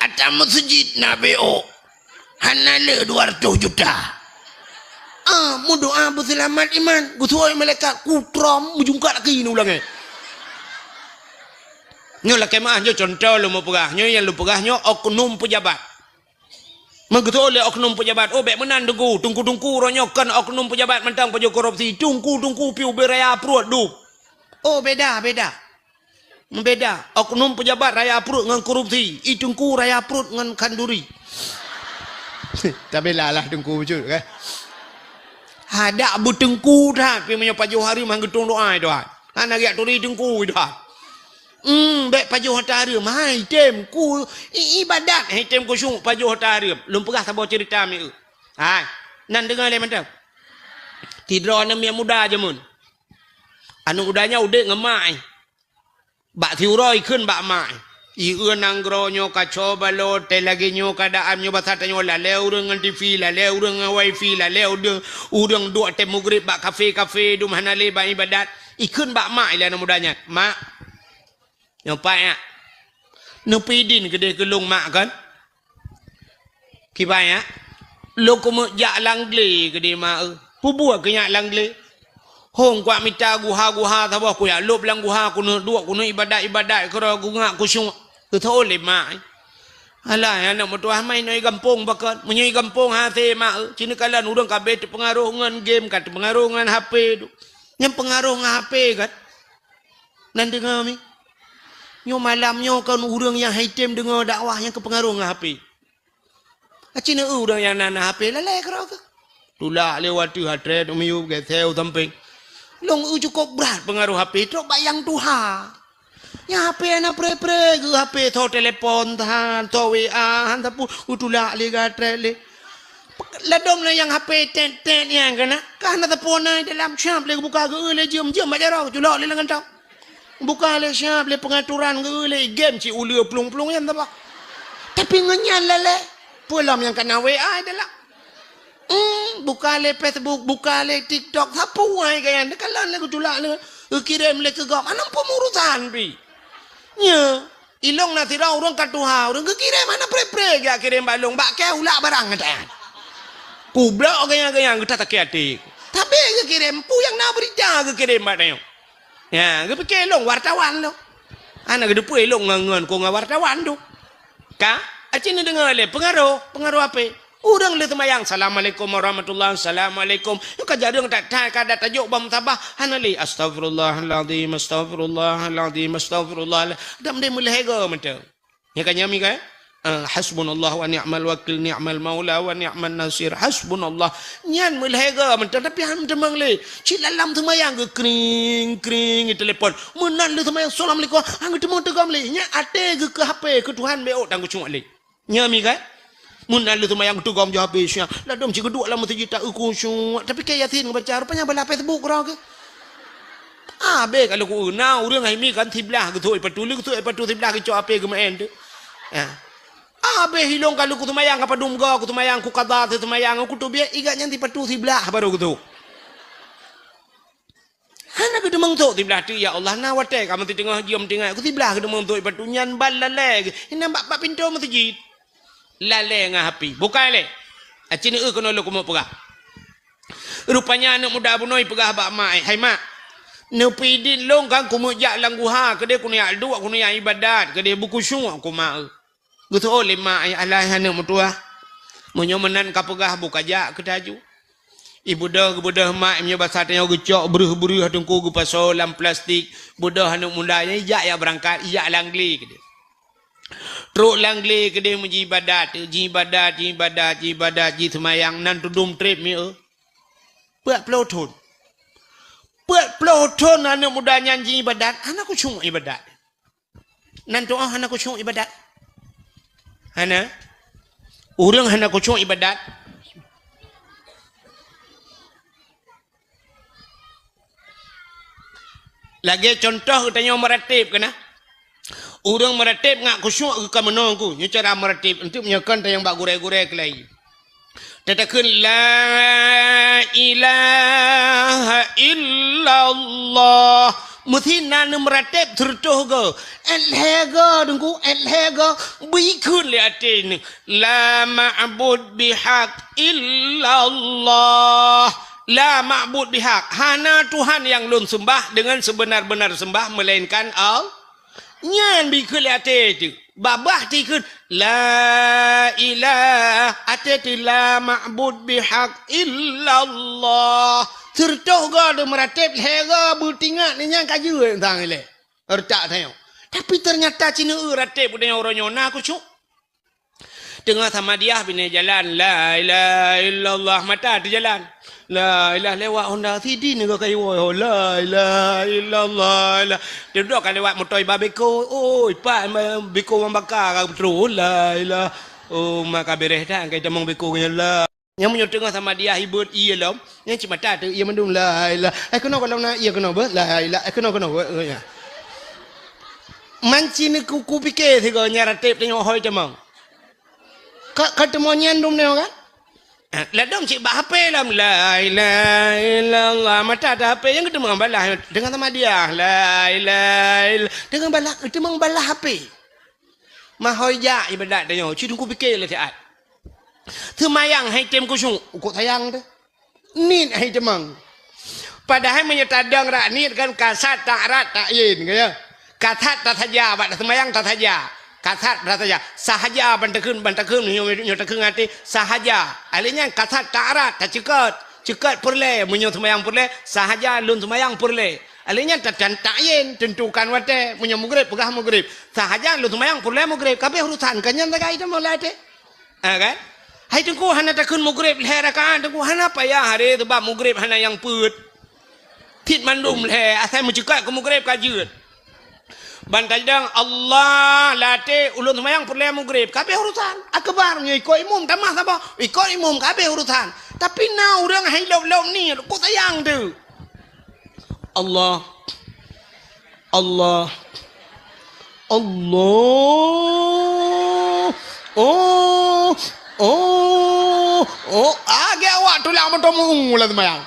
Ata meuseujid na B O. Hana le dua ratus juta." Ah, meudoá beuseulamat iman. Geusuwai malaikat kutrom meujungkat laki ni ulangée. Nyoe lakée meuáh, nyoe cuntoh lôn meupeugah. Nyoe nyang lôn peugah nyoe oknum peujabat. Meugeutôi lé oknum peujabat, "Oh, bék meunan, Teungku. Teungku-teungku uroe nyoe kon oknum peujabat mantong pajoh korupsi. Teungku-teungku pih ubé raya pruet dum." Oh, beda, beda. Beda. Oknum peujabat raya pruet ngon korupsi. I teungku raya pruet ngon khanduri. Tabila lah teungku bacut, kan? Hadak beuteungku that, pih meunyoe pajoh hareuem han geutueng doá, i tuan. Hana geujak turi teungku, i tuan. Hmm, bék pajoh hareuem. Hai, tem ku i-, ibadat, hai, tem khusyuk pajoh hareuem. Lôn peugah saboh cerita mieu. Hai, nan deungoe lé mantong. Sidroe aneuk miet muda jameun. Aneuk muda nyan udeb ngon mak, eh. Bak siuroe ikheun bak mak, eh. Ieu nanggroe nyoe kacau balau, teuh lagée nyoe keuadaan nyoe basa tanyoe lalée ureuëng ngon T V, lalée ureuëng ngon wifi, lalée ureuëng, ureuëng duek teuh meugreb bak kafe-kafe, dum hana lé bak ibadat. Ikheun bak mak ilée aneuk muda nyan, "Mak, nyoe pat nyak. Neupeudin keudeh keu lôn mak kon?" "Kiban nyak?" "Lôn keumeuk jak lam glé keudeh mak eu." "Peue buet keu nyak lam glé?" "Hong kuat mita guha-guha saboh, kujak lôb lam guha, keuneuk duek, keuneuk ibadat-ibadat keudroe, kungak kusyuk." Geuteuôt lé mak, eh. "Alah, aneuk meutuah, ma inoe i gampông pakon? Meunyoe i gampông hase mak eu, ci neukalon ureuëng ka abéh teupeungaroh ngon game, ka teupeungaroh ngon H P tu." Nyang peungaroh ngon H P kan? Nan deungoe mi. Nyoe malam nyoe kon ureuëng nyang han item deungoe dakwah nyang keupeungaroh ngon H P. Aci neu ureuëng nyang na, na H P lalée keudroe keuh. Tulak lé watée hatrét u miyueb geuseu sampéng. Lôn eu cukôp brat peungaroh H P trok bak nyang tuha. Nyang H P hana pre-pre geuh H P tho telepon than, tho W A han sapeue, u tulak lé gatrét lé. Ladom lé nyang H P tet-tet nyang keunan, ka hana sapeue na dalam, siab lé geubuka geu lé jeuem-jeuem bak jaroe, culok lé lam kantong. Buka lé siab lé peungaturan geu lé game cit uleue plueng-plueng nyan teuba. Tapi ngon nyan lalée, peue lom nyang kana W A dalam. Hmm, buka lé Facebook, buka lé TikTok, sapeue ai gaya, neukalon lé geutulak lé, geukirém lé keu gob, hana peumurusan pih. Nyoe, ilong na sidroe ureuëng ka tuha, ureuëng geukirém hana pre-pre geujak kirém bak lôn, bak kée ulak barang gata. Kublok gaya-gaya geuta sakét até. Tapi geukirém, peue nyang na beurita geukirém bak tanyoe. Ya, geupike lôn wartawan lôn. Hana geuteupeue lôn ngon, ngon, kon ngon wartawan tu. Ka? Aci neudeungoe lé peungaroh, peungaroh H P. Ureuëng lheueh seumayang, "Assalamualaikum warahmatullah, assalamualaikum." Nyoe ka jareueng that-that, ka dat tajok bak musabah, hana lé, "Astaghfirullahalazim, astaghfirullahalazim, astaghfirullah." Dam deh meulhèe goe mantong. Nyan ka nyami kan? Ah, hasbunallah wa ni'mal wakil, ni'mal maula wa ni'man nasir. Hasbunallah. Nyan meulhèe goe mantong, tapi han teumeung lé. Cit lam seumayang geukring, kring, telepon. Meunan lheueh seumayang, "Assalamualaikum." Han geuteumeung teugom lé. Nyan até geuh keu H P, keu Tuhan beu tan geucok lé. Nyami kan? Meunan lé seumayang teugom jih habéh siang. Ladôm cit geuduek lam meuseujid ta-eu khusyuk. Tapi keu Yasin geubaca, rupanya balaih Facebook keudroe geuh. Abéh ka lheueh ku-eu, na ureuëng hai mi kan siblah geusôk ipatu, lé geusôk ipatu siblah geucok api geumeu'en tu. Ya. Abéh ilong ka lheueh kuseumayang ka padum goe, kuseumayang kuqadha seumayang, kuteubiet igat nyan sipatu siblah baru geusôk. Hana geuteumeung sôk siblah teuk, ya Allah, na watée ka meuteungoh jeuem tinggai, kusiblah geuteumeung sôk ipatu nyan ban lalée geuh, inan bak, bak pintoe meuseujid. Lalée ngon api. Bukai lé. Aci neu keunoe lôn keumeung peugah. Rupanya aneuk muda bunoe peugah bak mak, "Hai mak, neupidik lôn kan keumeung jak lam guha keudeh keuneuk jak duek keuneuk jak ibadat keudeh beukusyuk keu mak." Geuseuôt lé mak, "Alah aneuk meutuah, meunyoe meunan ka peugah bukajak keu taju." Ibeudôh geubeudôh mak, meunyoe basa tanyoe geucok breuh-breuh teungku geupasoe lam plastik, beudôh aneuk muda nyan ijak jak beurangkat, ijak lam glé keudeh. Trok lam glé keudeh meujibadat, jiibadat, jiibadat, jiibadat, jiseumayang nan teudum treb mieu. Peuet ploh thon. Peuet ploh thon aneuk muda nyan jiibadat, hana khusyuk ibadat. Nan tu'oh hana khusyuk ibadat. Hana. Ureuëng hana khusyuk ibadat. Lagée contoh geutanyoe meuratéb keunan. Ureuëng meuratéb ngat khusyuk geuka meunoe ku. Nyoe cara meuratéb. Untuk meunyoe kon tanyong bak gurée-gurée keulai. Tatakheun la ilaha illallah. Meusi na neumeuratéb seureutôh goe. Èt lhée goe teungku, èt lhée goe. Beukheun lé até nyoe. La ma'bud bihaq illallah. La ma'bud bihaq. Hana Tuhan nyang lôn seumbah deungon seubeuna-beuna seumbah meulainkan Allah. Nyan beukheun lé até teuh. Babah tikheun, "La ilaha," até teuh, "La ma'bud bihaq illallah." Seureutôh goe deuh meuratéb, lhée goe beutingat, nyan ka jeuet sang ilée. Reutak tanyoe. Tapi teunyata ci neu ratéb geutanyoe uroe nyoe na khusyuk. Teungoh samadiah binéh jalan, "La ilaha illallah," mata teujalan. La ilaha lewat Honda sidin ka kayu woe ho. La ilaha illallah. La. Teuduek ka lewat moto iba beko. Oh, ipak beko membaka ka beutro. La ilaha. Oh, maka bereh dah angkai tamong beko nyan la. Nyang meunyoe teungoh samadiah ibeuet ié lom, nyang cit mata teu ié mandum la ilaha. Eh keunoe gohlom na ié keunoe beuet la ilaha. Eh keunoe keunoe beuet. Manci ni ku, ku pike sigoe nyang ratéb tanyoe hôi tamong. Ka, ka teumon nyan dum nyoe kan? Eh, ladom cit bak H P lom, "La ilaha illallah." Mata atas H P nyang geuteumong balah deungon samadiah, "La ilaha ill-," deungon balah, geuteumong balah H P. Mahôi jak ibadat tanyoe, ci teungku pike lé siat. Seumayang hai tem khusyuk, ukok sayang teuh. Niet hai teumong. Padahai meunyoe tadong rak niet kan kasat tak rat tak yin, ka ya. Kasat tasaja, bak taseumayang tasaja. Kasat tasaja. Sahaja ban takheun, ban takheun, nyoe, nyoe takheun até, sahaja. Alé nyan kasat tak rat, taceukot. Ceukot peureulée, meunyoe seumayang peureulée, sahaja lôn seumayang peureulée. Alé nyan ta-, tan-, ta'yin, tentukan watée, meunyoe mugrib, peugah mugrib. Sahaja lôn seumayang peureulée mugrib, kabeh urusan, ka nyan sagai teumong lam até. Ha, kan? Hai teungku hana takheun mugrib lhée rakaat, teungku hana payah haré, sabab mugrib hana nyang peuet. Cit mandum lhée, asai meuceukot keu mugrib ka jeuet. Ban tadong Allah lam até ulôn seumayang peureulée mugrib, kabeh urusan. Akbar nyoe ikot imum tamah saboh, ikot imum kabeh urusan. Tapi na ureuëng hai lop-lop niet, kok sayang teuh. Allah. Allah. Allah. Oh. Oh. Oh. Age awak tulak moto muung lam seumayang.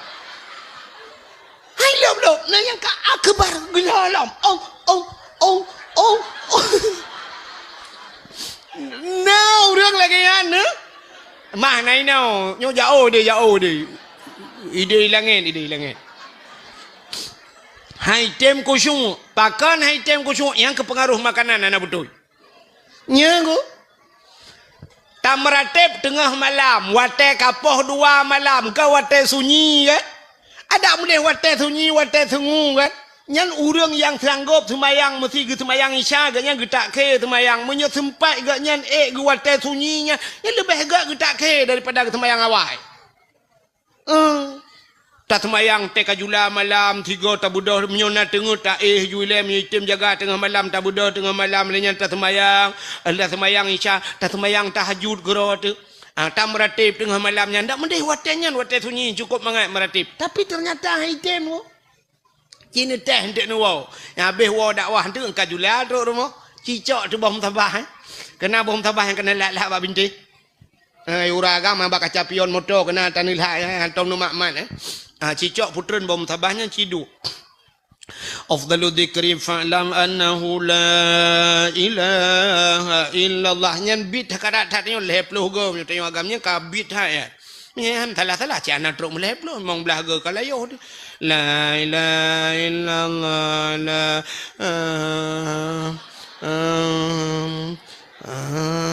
Hai lop-lop, na nyang ka akbar geulolom. Oh, oh, oh, oh, oh. Na ureuëng lagée nyan, eh? Mah na inoe, nyoe jaoh deh, jaoh deh. Ideh langét, ideh langét. Hai tem khusyuk, pakon hai tem khusyuk nyang keupeungaruh makanan hana beutôi. Nyan ku. Tameuratéb teungoh malam, watée ka poh dua malam, ka watée sunyi kan? Adak meudeh watée sunyi, watée sungu kan? Nyan ureuëng nyang sanggob seumayang meusi geuseumayang Isya, gobnyan geutak khe seumayang. Meunyoe seumpat gobnyan ék geuwatée sunyi nyan, nyan leubeh gét geutak khe daripada geuseumayang awai. Eh. Taseumayang teuh ka jula malam, sigoe tabeudôh, meunyoe na teungeut taéh ju ilée, meunyoe item jaga teungoh malam, tabeudôh teungoh malam, lheueh nyan taseumayang, taseumayang Isya, taseumayang tahajud keudroe teuh. Ah, tameuratéb teungoh malam nyan, dak meudeh watée nyan, watée sunyi cukôp mangat meuratéb. Tapi teunyata han item woe. Ci neuteh eunteuk neuwoe. Nyang habéh woe dakwah eunteuk ka jula trok rumoh. Cicok teuh boh musabah, eh. Keuna boh musabah nyang keuna lhak-lhak bak bintéh. Eh, ureueng agam bak kaca pion moto keuna taneulhak, eh, hantom neumat-mat, eh. Ah, cicok putreun boh musabah nyan ciduek. Afdalu dzikri fa'lam annahu la ilaha illallah. Nyan bit hakarat that nyoe lhée ploh goe, meunyoe tanyoe agam nyan ka bit that, ya. Nyan salah-salah, cit hana trok meulhée ploh, limong blaih goe ka layoh teuh. La ilaha illallah, la, ah, ah, ah.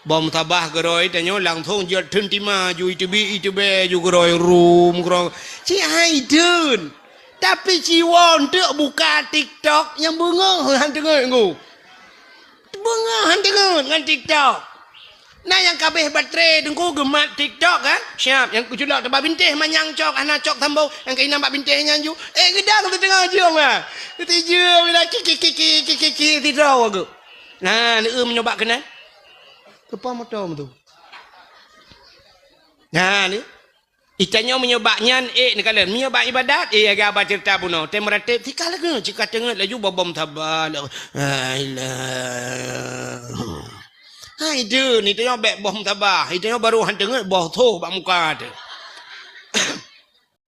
Boh musabah keudroe tanyoe langsong jeuet theun tima ju iteubiet, iteubiet ju keudroe rum, keudroe. Ci hai theun. Tapi ci woe eunteuk buka TikTok nyang beungoh han teungeut ngon. Beungoh han teungeut ngon TikTok. Na nyang ka abéh baterai teungku geumat TikTok kan? Siap, nyang keuculok teuh bak bintéh manyang cok, hana cok sambông, nyang keuinam bak bintéh nyan ju. Eh, geudang teuteungoh jeuem ah. Teuteungoh jeuem dah ki, ki, ki, sidroe geuh. Nah, leueu meunyoe bak keunan. Keupa moto tu. Nah, ni. Itanyoe meunyoe bak nyan, ék neukalon. Meunyoe bak ibadat, éh, lagée haba ceurita bunoe. Tém meuratéb, sika lagée, sika teungeut laju boh musabah. La ilaha. Hai deuh, itanyoe bék boh musabah. Itanyoe barô han teungeut boh soh bak muka teuh.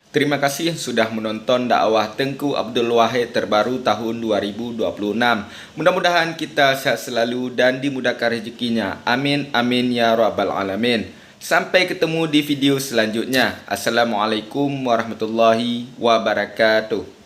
Terima kasih sudah menonton dakwah Teungku Abdul Wahid terbaru tahun dua ribu dua puluh enam. Mudah-mudahan kita sehat selalu dan dimudahkan rezekinya. Amin, amin, ya rabbal alamin. Sampai ketemu di video selanjutnya. Assalamualaikum warahmatullahi wabarakatuh.